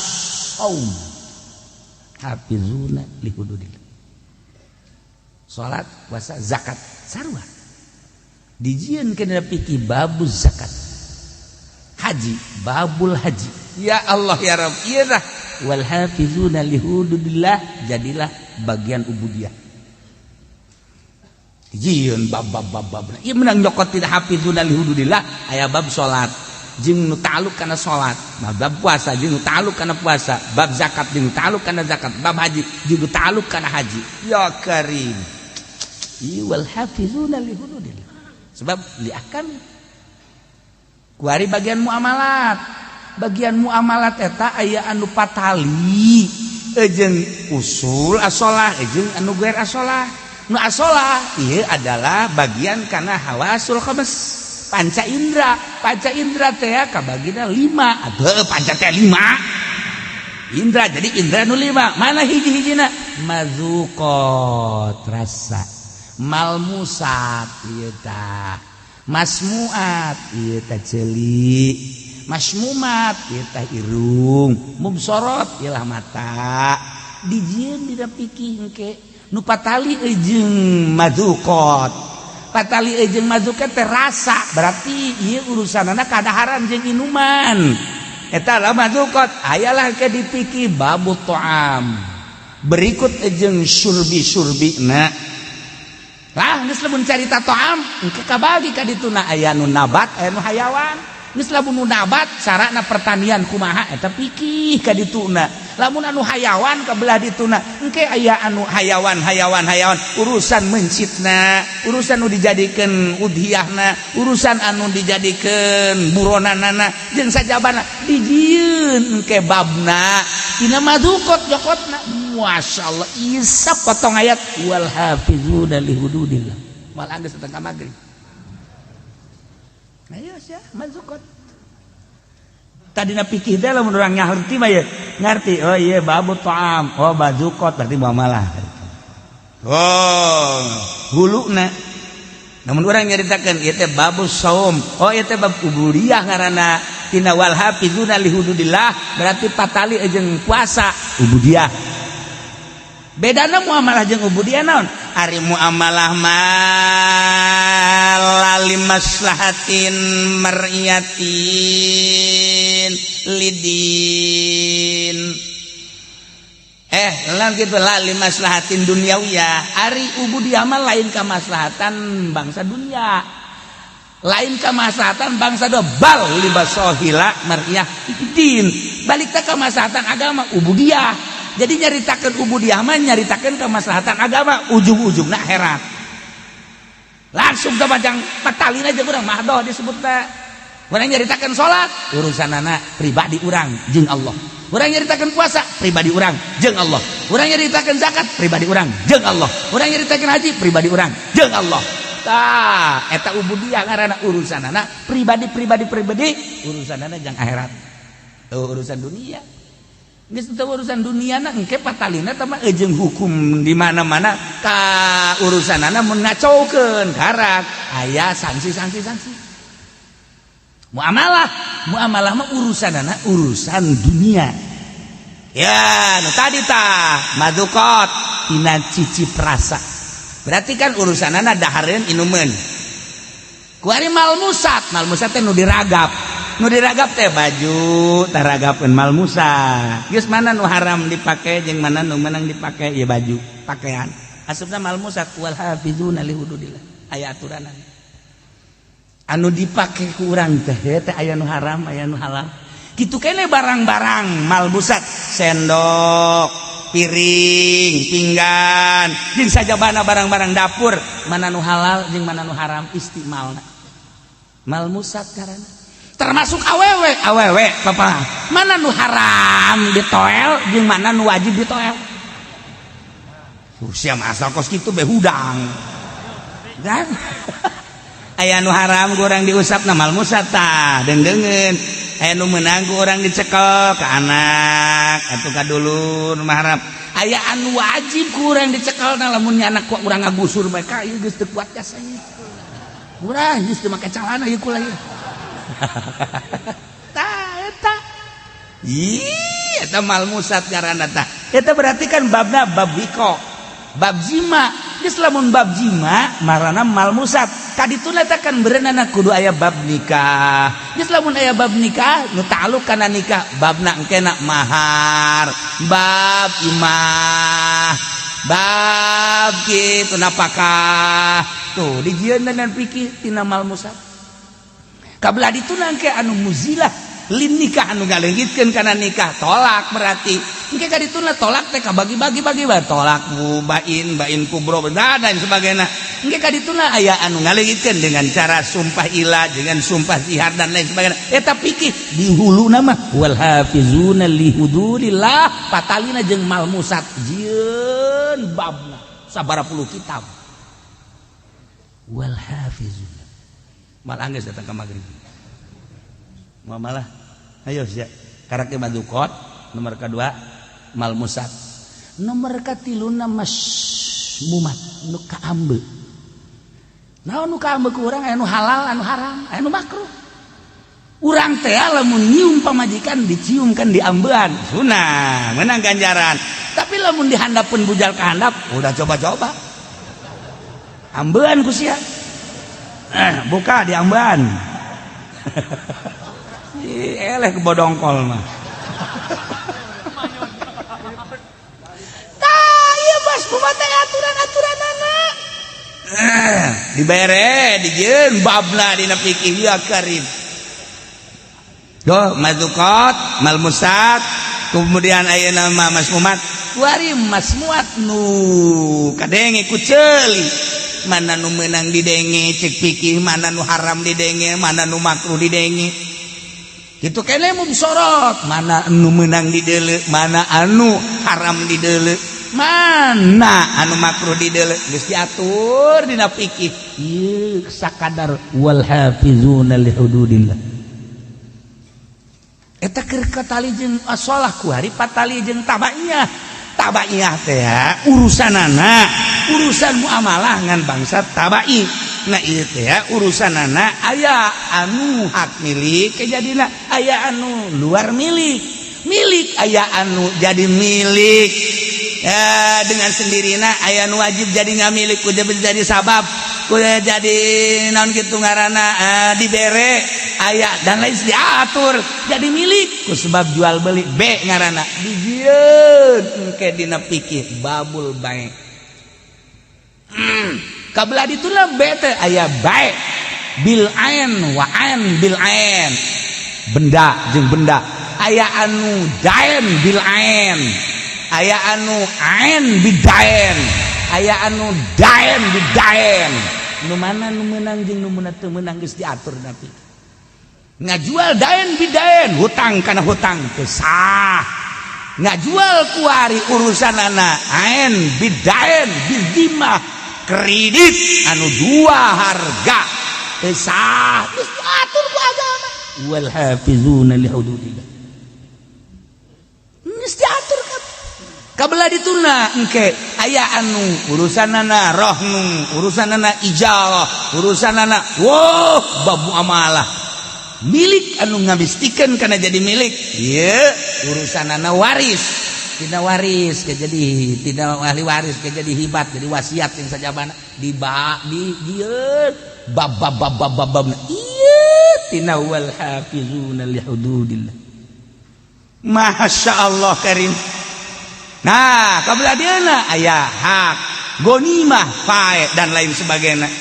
saum. Hafizuna li hududillah. Salat, puasa, zakat sarua dijieun kana fikih babuz zakat. Haji, babul haji. Ya Allah ya Rabb, ieu dah wal hafizuna li hududillah, jadilah bagian ubudiyah. Jieun bab bab bab bab. Ieu menang nyokot tidak hafizuna li hududillah, aya bab salat jeung nu ta'alluq kana salat, bab puasa jeung nu ta'alluq kana puasa, bab zakat jeung nu ta'alluq kana zakat, bab haji jeung nu ta'alluq kana haji. Ya Karim. Ieu wal hafizuna li hududillah. Sebab li ahkam. Kuari bagian muamalat. Bagian muamalat eta aya anu patali jeung usul asolah jeung anu gair asolah. Nu asolah ieu adalah bagian kana hawasul khams, panca indra. Panca indra teh kabagina lima. Atuh panca teh lima indra, jadi indra nu lima. Mana hiji-hijina? Mazukot, rasa, malmusat ieu tah, masmuat ieu tah ceuli, masmumat ieu tah irung, mubsorot ieu mata. Dijieun dina pikih engke nu patali jeung mazukot. Patali jeung mazukot teh rasa, berarti ieu urusanana kadaharan jeung inuman. Eta lah mazukot. Ayalah ke dipikih babu to'am berikut jeung surbi surbi na lah. Geus lamun carita to'am engke kabagi ka dituna, aya nu nabat, aya nu hayawan. Geus lamun nu nabat carana pertanian kumaha, eta pikih ka dituna. Lamun anu hayawan ka belah dituna engke aya anu hayawan hayawan hayawan, urusan mencitna, urusan nu dijadikeun udhiyahna, urusan anu dijadikeun buronanana jeung sajabana dijieun engke babna tina madukot jokotna. Masyaallah, isap potong ayat wal hafizuna li hududillah mal geus datang ka magrib. Ayo sia mazukot. Tadina pikir teh lamun urang ngarti mah ya ngarti, oh iya babu ta'am, oh bazukot berarti muamalah. Oh, huluna. Namun urang nyaritakeun ieu teh babu saum. Oh, ieu teh bab ubudiyah ngaranna tina wal hafizuna li hududillah, berarti patali jeung puasa ubudiyah. Bedana muamalah jeung ubudiyah naon? Ari muamalah mah lali maslahatin mar'iyatin lidin, eh lah gitu, lali maslahatin duniawiyah. Ari ubudiyah mah lain kemaslahatan bangsa dunia, lain kemaslahatan bangsa do, bal libasohila mar'iyah din, balik ke kemaslahatan agama ubudiyah. Jadi nyaritakan ubudiyah mah nyaritakan kemaslahatan agama, ujung-ujungna akhirat langsung ke macam patalin aja urang mahdoh disebutna. Urang nyaritakan salat urusan anak pribadi urang jeung Allah, urang nyaritakan puasa pribadi urang jeung Allah, urang nyaritakan zakat pribadi urang jeung Allah, urang nyaritakan haji pribadi urang jeung Allah. Tah eta ubudiyah ngaranna, urusan anak pribadi pribadi pribadi, urusan anak jang akhirat. Oh, urusan dunia. Geus teu urusan dunia na engke patalina teh mah jeung hukum di mana-mana ka urusanana mun ngacaukeun karak aya sanksi-sanksi sanksi. Muamalah, muamalah mah urusanana urusan dunia. Ya, nu tadi tah madukot tina cicip rasa. Berarti kan urusanana dahareun inumeun. Kuari malmusat, malmusat teh nu diragap. Nu diragap teh baju, taragapeun malmusat. Geus mana nu haram dipake jeung mana nu menang dipake, ya baju, pakaian. Asupna malmusat wal hafizuna li hududillah. Aya aturanan. Anu dipake ku urang teh teh aya nu haram, aya nu halal. Kitu kene barang-barang malmusat, sendok, piring, pinggan, jeung sajabana barang-barang dapur, mana nu halal jeung mana nu haram istimalna. Malmusat karena termasuk awewe, awewe papa, mana nu haram ditoel jeung mana nu wajib ditoel. Usia asal kos kitu be hudang kan. Aya nu haram ku urang diusap na malmusat tah deungdeungeun, aya nu meunang ku urang dicekel ka anak atuh ka dulur mah haram, aya anu wajib ku urang dicekel na lamun anak ku urang ngagusur bae ka ieu geus teu kuat jasanya urang geus teu make calana ieu kula ieu. Tah eta ih eta malmusat ngaranna tah. Eta berarti kan babna bab wiko, bab jima. Geus lamun bab jima marana malmusat kadituna teh kan berenana kudu aya bab nikah. Geus lamun aya bab nikah nu ta'alluq kana nikah, babna engkena mahar, bab imah, bab kitu napakah tuh dijieun dengan pikir tina malmusat. Kabelah dituna engke anu muzilah lin nikah, anu ngaleungitkeun kana nikah, tolak. Berarti engke ka dituna tolak teh kabagi-bagi bagi bae, tolak bain, bain kubro dan lain sebagainya. Engke ka dituna aya anu ngaleungitkeun dengan cara sumpah ila, dengan sumpah zihar dan lain sebagainya. Eta pikir di huluna mah wal hafizuna li hududillah, patalina jeung malmusat jieun babna. Sabara puluh kitab wal hafizun. Mal anggeus datang ke maghrib. Malah ayo sia. Karakter madukot nomor kedua malmusat. Nomor katiluna masmumat nu kaambe. Naon nu kaambe ku urang, aya nu halal, anu haram, aya nu makruh. Urang teh lamun nyium pamajikan dicium kan diambean, sunah, menang ganjaran. Tapi lamun dihandapun bujal ka handap, udah coba-coba. Ambean ku sia. Buka diambean. Eleh kebodongkol mah. Tah, ieu bos kumaha teh aturan-aturanana. Dibere dijieun babna dina fikih ya karim. Doh mazukot, malmusat, kemudian ayeuna mah masmumat. Kuari masmuat nu kadenge ku ceuli. Mana nu meunang didenge cek fikih, mana nu haram didenge, mana nu makruh didenge. Gitu kene mubsorot, mana anu meunang dideuleu, mana anu haram dideuleu, mana anu makruh dideuleu, geus diatur dina fikih. Ieu sakadar wal hafizuna li hududillah. Eta keur katali jeung asolah kuari patali jeung tabaiyah. Tabaiyah teh urusanana, urusan muamalah ngan bangsa tabai. Nah ieu teh urusanana aya anu hak milik kejadina, aya anu luar milik. Milik aya anu jadi milik. Ya, dengan sendirina aya anu wajib jadi ngamilik kudu jadi sabab, kudu jadi naon kitu ngaranna dibere aya dan lain diatur jadi milik ku sebab jual beli B ngaranna dijieun engke dina fikih babul bai. Kabelah dituna B teh aya bae bil ain wa ain bil ain, benda jeung benda, aya anu dain bil ain, aya anu ain bidain, aya anu dain bidain. Nu mana nu meunang jeung nu teu meunang geus diatur nabi. Ngajual dain bidain, hutang kana hutang teu sah. Ngajual kuari urusanana ain bidain bidimah, kredit anu dua harga teu sah, geus diatur ku agama. Wal hafizuna li hududillah. Geus diatur kan. Kabelah dituna engke aya anu urusanana rohnu, urusanana ijarah, urusanana wow bab muamalah. Milik anu ngabistikeun kana jadi milik, ieu urusanana waris. Tidak waris ke jadi tidak ahli waris ke jadi hibat, jadi wasiat yang sajabana di ba di dieu bab bab bab bab bab, bab. Ieu tina wal hafizuna li hududillah. Masya Allah karim. Nah, kabelah dieuna aya hak gonimah, fae dan lain sebagainya.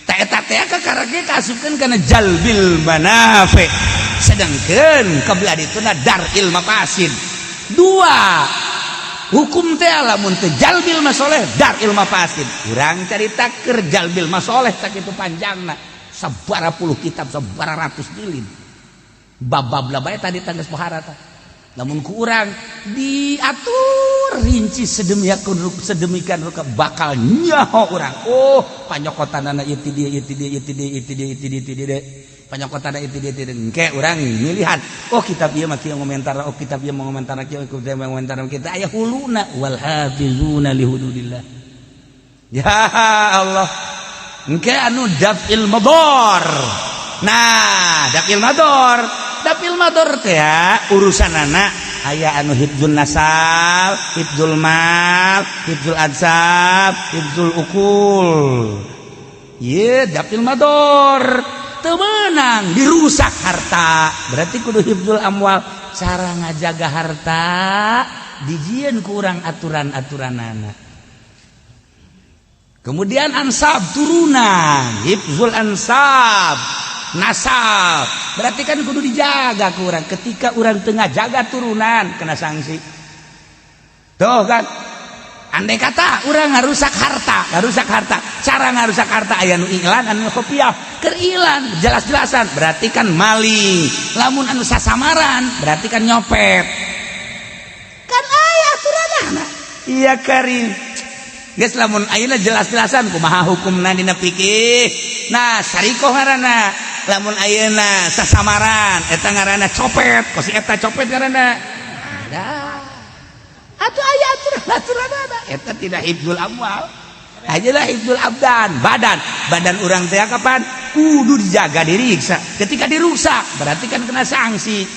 Ta eta teh kakarake kaasupkeun kana jalbil manafi. Sedangkan kabelah dituna daril mafasid. Dua hukum teh lamun teu jalbil masoleh, daril mafasid. Urang carita keur jalbil masoleh tak itu panjangna sabara puluh kitab, sabara ratus jilid. Bab-bab bae tadi tangges pohara tah. Namun kurang diatur rinci sedemikian rupa bakal nyaho urang. Oh, panyokotanana ieu ti dieu, ieu ti dieu, ieu ti dieu, ieu ti dieu, ieu ti dieu, ti dieu. Panyokotanana ieu ti dieu, ti dieu. Engke urang milihan. Oh, kitab ieu mah kieu ngomentar, oh kitab ieu mah ngomentar kieu, kitab ieu mah ngomentar kieu. Aya huluna wal hafizuna li hududillah. Ya Allah. Engke anu daf'il madar. Nah, daf'il madar. Daf'il madar teh urusanana aya anu hifdzul nasab, hifdzul mal, hifdzul ansab, hifdzul ukul. Ieu daf'il madar. Teu meunang dirusak harta. Berarti kudu hifdzul amwal. Cara ngajaga harta dijieun ku urang aturan-aturanana. Kemudian ansab turunan, hifdzul ansab, nasab. Berarti kan kudu dijaga ku urang. Ketika urang tengah jaga turunan kena sanksi. Tuh kan. Andai kata urang ngarusak harta, ngarusak harta. Cara ngarusak harta aya nu iklan, anu kopiah. Keur ilan jelas-jelasan berarti kan maling. Lamun anu sasamaran berarti kan nyopet. Kan aya aturanana. Iya karim. Geus lamun ayeuna jelas-jelasan kumaha hukumna dina fikih. Nah, sarikoh ngaranna. Lamun ayeuna sasamaran eta ngaranna copet, kos eta copet ngaranna. Dah. Atuh aya aturan-aturan eta tidak hifdzul amwal. Ajalah hifdzul abdan, badan. Badan urang teh kapan kudu dijaga, diriksa. Ketika dirusak berarti kan kena sanksi.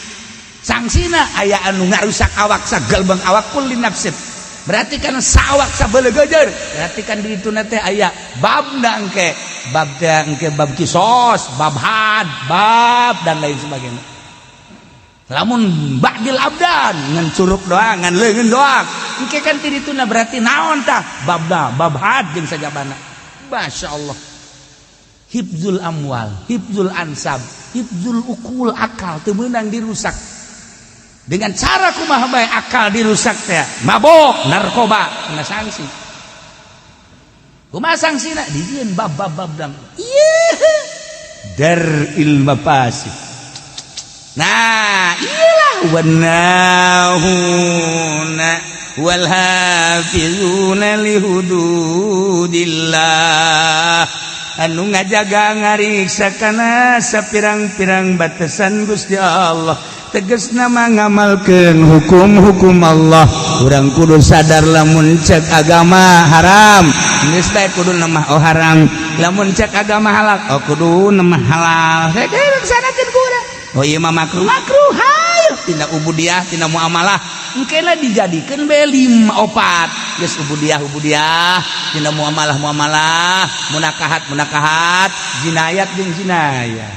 Sanksina aya anu ngarusak awak sagalbang awak kulli nafsin. Berarti kan sawak sabelegejer. Berarti kan di itu teh aya babna engke, bab teh engke bab kisos, bab had, bab dan lain sebagainya. Lamun ba'dil abdan ngan curug doang, ngan leungeun doang. Engke kan ti dituna berarti naon tah? Babna, bab had jeung sajabana. Masya Allah. Hifdzul amwal, hifdzul ansab, hifdzul ukul, akal teu meunang dirusak. Dengan cara kumaha bae akal dirusak teh, mabok, narkoba, kena sanksi. Kumaha sanksina? Dijieun bab bab bab dang. Ieu dar'il mafasid. Nah, iyalah wanahuna wal hafizuna lihududillah, anu ngajaga ngariksa kana sapirang-pirang batasan Gusti Allah, tegasna mah ngamalkeun hukum-hukum Allah. Urang kudu sadar lamun cek agama haram geus bae kudu mah oh haram, lamun cek agama halal oh kudu mah halal. Laksanakeun ku urang. Oh ieu mah makruh, makruh hayu tina ubudiah, tina muamalah. Engke lah dijadikeun be lima opat geus ubudiah, ubudiah tina muamalah, muamalah, munakahat, munakahat, jinayat jeung jinayat,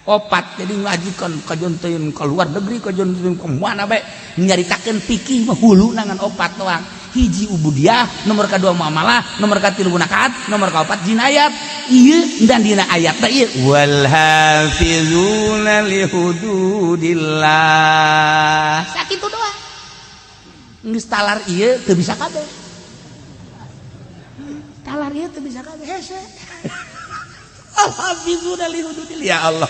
opat. Jadi ngajikan kajon teuing ke luar negeri, kajon teuing ke mana bae, nyaritakeun fikih mah hulu nangan opat doang: hiji ubudiah, nomor kedua muamalah, nomor katilu munakahat, nomor kaopat jinayat. Ieu dan dina ayat teh ieu wal hafizuna li hududillah, sakitu doang. Geus talar ieu teu bisa kabeh, talar ieu teu bisa kabeh, hese. Al hafizuna li hududillah. Ya Allah,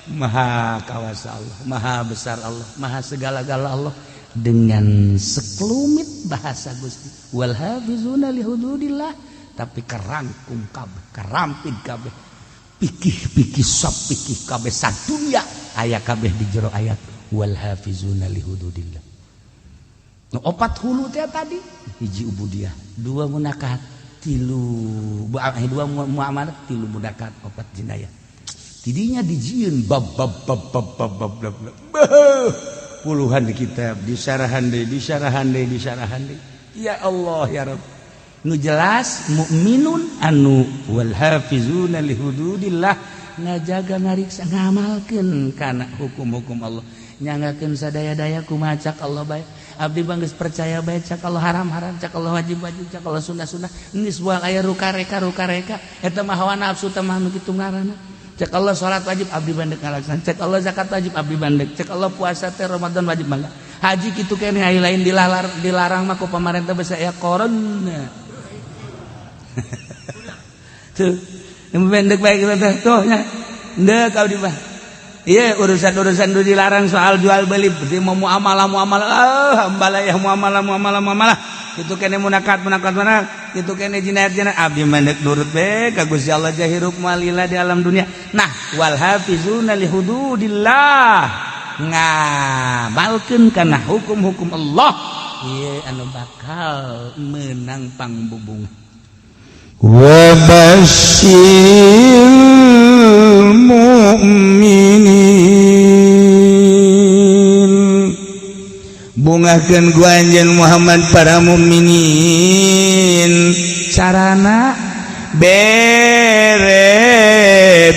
maha kawasa Allah, maha besar Allah, maha segala-gala Allah. Dengan sekelumit bahasa Gusti wal hafizuna li hududillah, tapi kerangkum kabeh, kerampit kabeh pikih-pikih, sop pikih kabeh sadunya aya kabeh di jero ayat wal hafizuna li hududillah. Nu opat hulu teh tadi: hiji ubudiah, dua munakahat, tilu dua muamalah, tilu munakahat, opat jinayah. Tidinya dijieun bab bab bab bab bab bab bab, bab. Puluhan kitab disyarahan deui, disyarahan deui, disyarahan deui. Ya Allah, ya Rabb. Nu jelas mukminun anu wal hafizuna li hududillah, ngajaga, ngariksa, ngamalkeun kana hukum-hukum Allah, nyanggakeun sadaya-daya kumaha cak Allah bae. Abdi mah geus percaya bae, cak Allah haram haram, cak Allah wajib wajib, cak Allah sunnah sunnah. Geus moal aya rukareka rukareka, eta mah hawa nafsu teh mah nu kitu ngaranna. Cek Allah salat wajib, abdi bandek ngalaksan. Cek Allah zakat wajib, abdi bandek. Cek Allah puasa teh Ramadan wajib, mangga. Haji kitu keneh, aya lain dilalar, dilarang mah ku pamarentah bisa aya corona tuh. Yang pendek baik teh tuh nya ndek abdi mah. Iya, urusan-urusan itu dilarang soal jual beli, berarti mau muamalah muamalah, ah hambalayah muamalah muamalah muamalah itu kene munakat munakat mana itu kene jinayat jinayat, abdi mandek nurut be ka Gusti Allah, jahirup malila di alam dunia. Nah, wal hafizuna li hududillah, ngamalkeun kana hukum-hukum Allah, ieu anu bakal menang pangbubung. Wa basyiril mu'minin, bungahkeun ku anjeun Muhammad para mukminin. Carana bere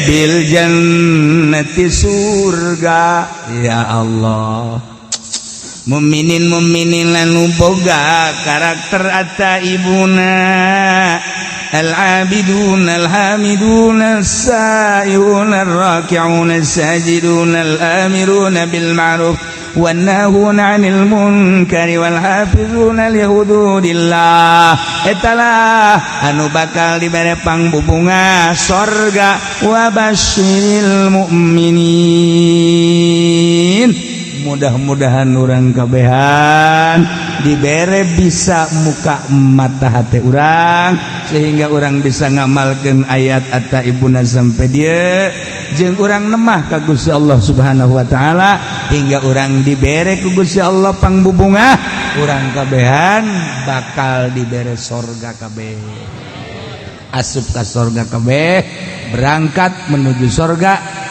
bil jannati, surga. Ya Allah, mukminin mukminin anu boga karakter atta ibuna al-abidun al-hamidun as-sa'ihun ar-raki'un as-sajidun al-amirun bil ma'ruf wan-nahuna 'anil munkari wal hafizuna li hududillah, etalah anu bakal dibere pangbubunga sorga. Wa basyiril mu'minin. Mudah-mudahan urang kabehan dibere bisa muka mata hati urang sehingga urang bisa ngamalkan ayat At-Taibuna sampai dia jeung urang nemah ka Gusti Allah Subhanahu wa taala hingga urang dibere ku Gusti Allah pangbubungah. Urang kabehan bakal dibere sorga kabeh, asup ka sorga kabeh, berangkat menuju sorga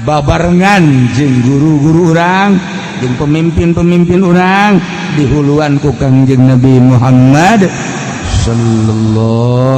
babarengan jeung guru-guru urang jeung pemimpin-pemimpin urang dihuluan ku Kangjeng Nabi Muhammad sallallahu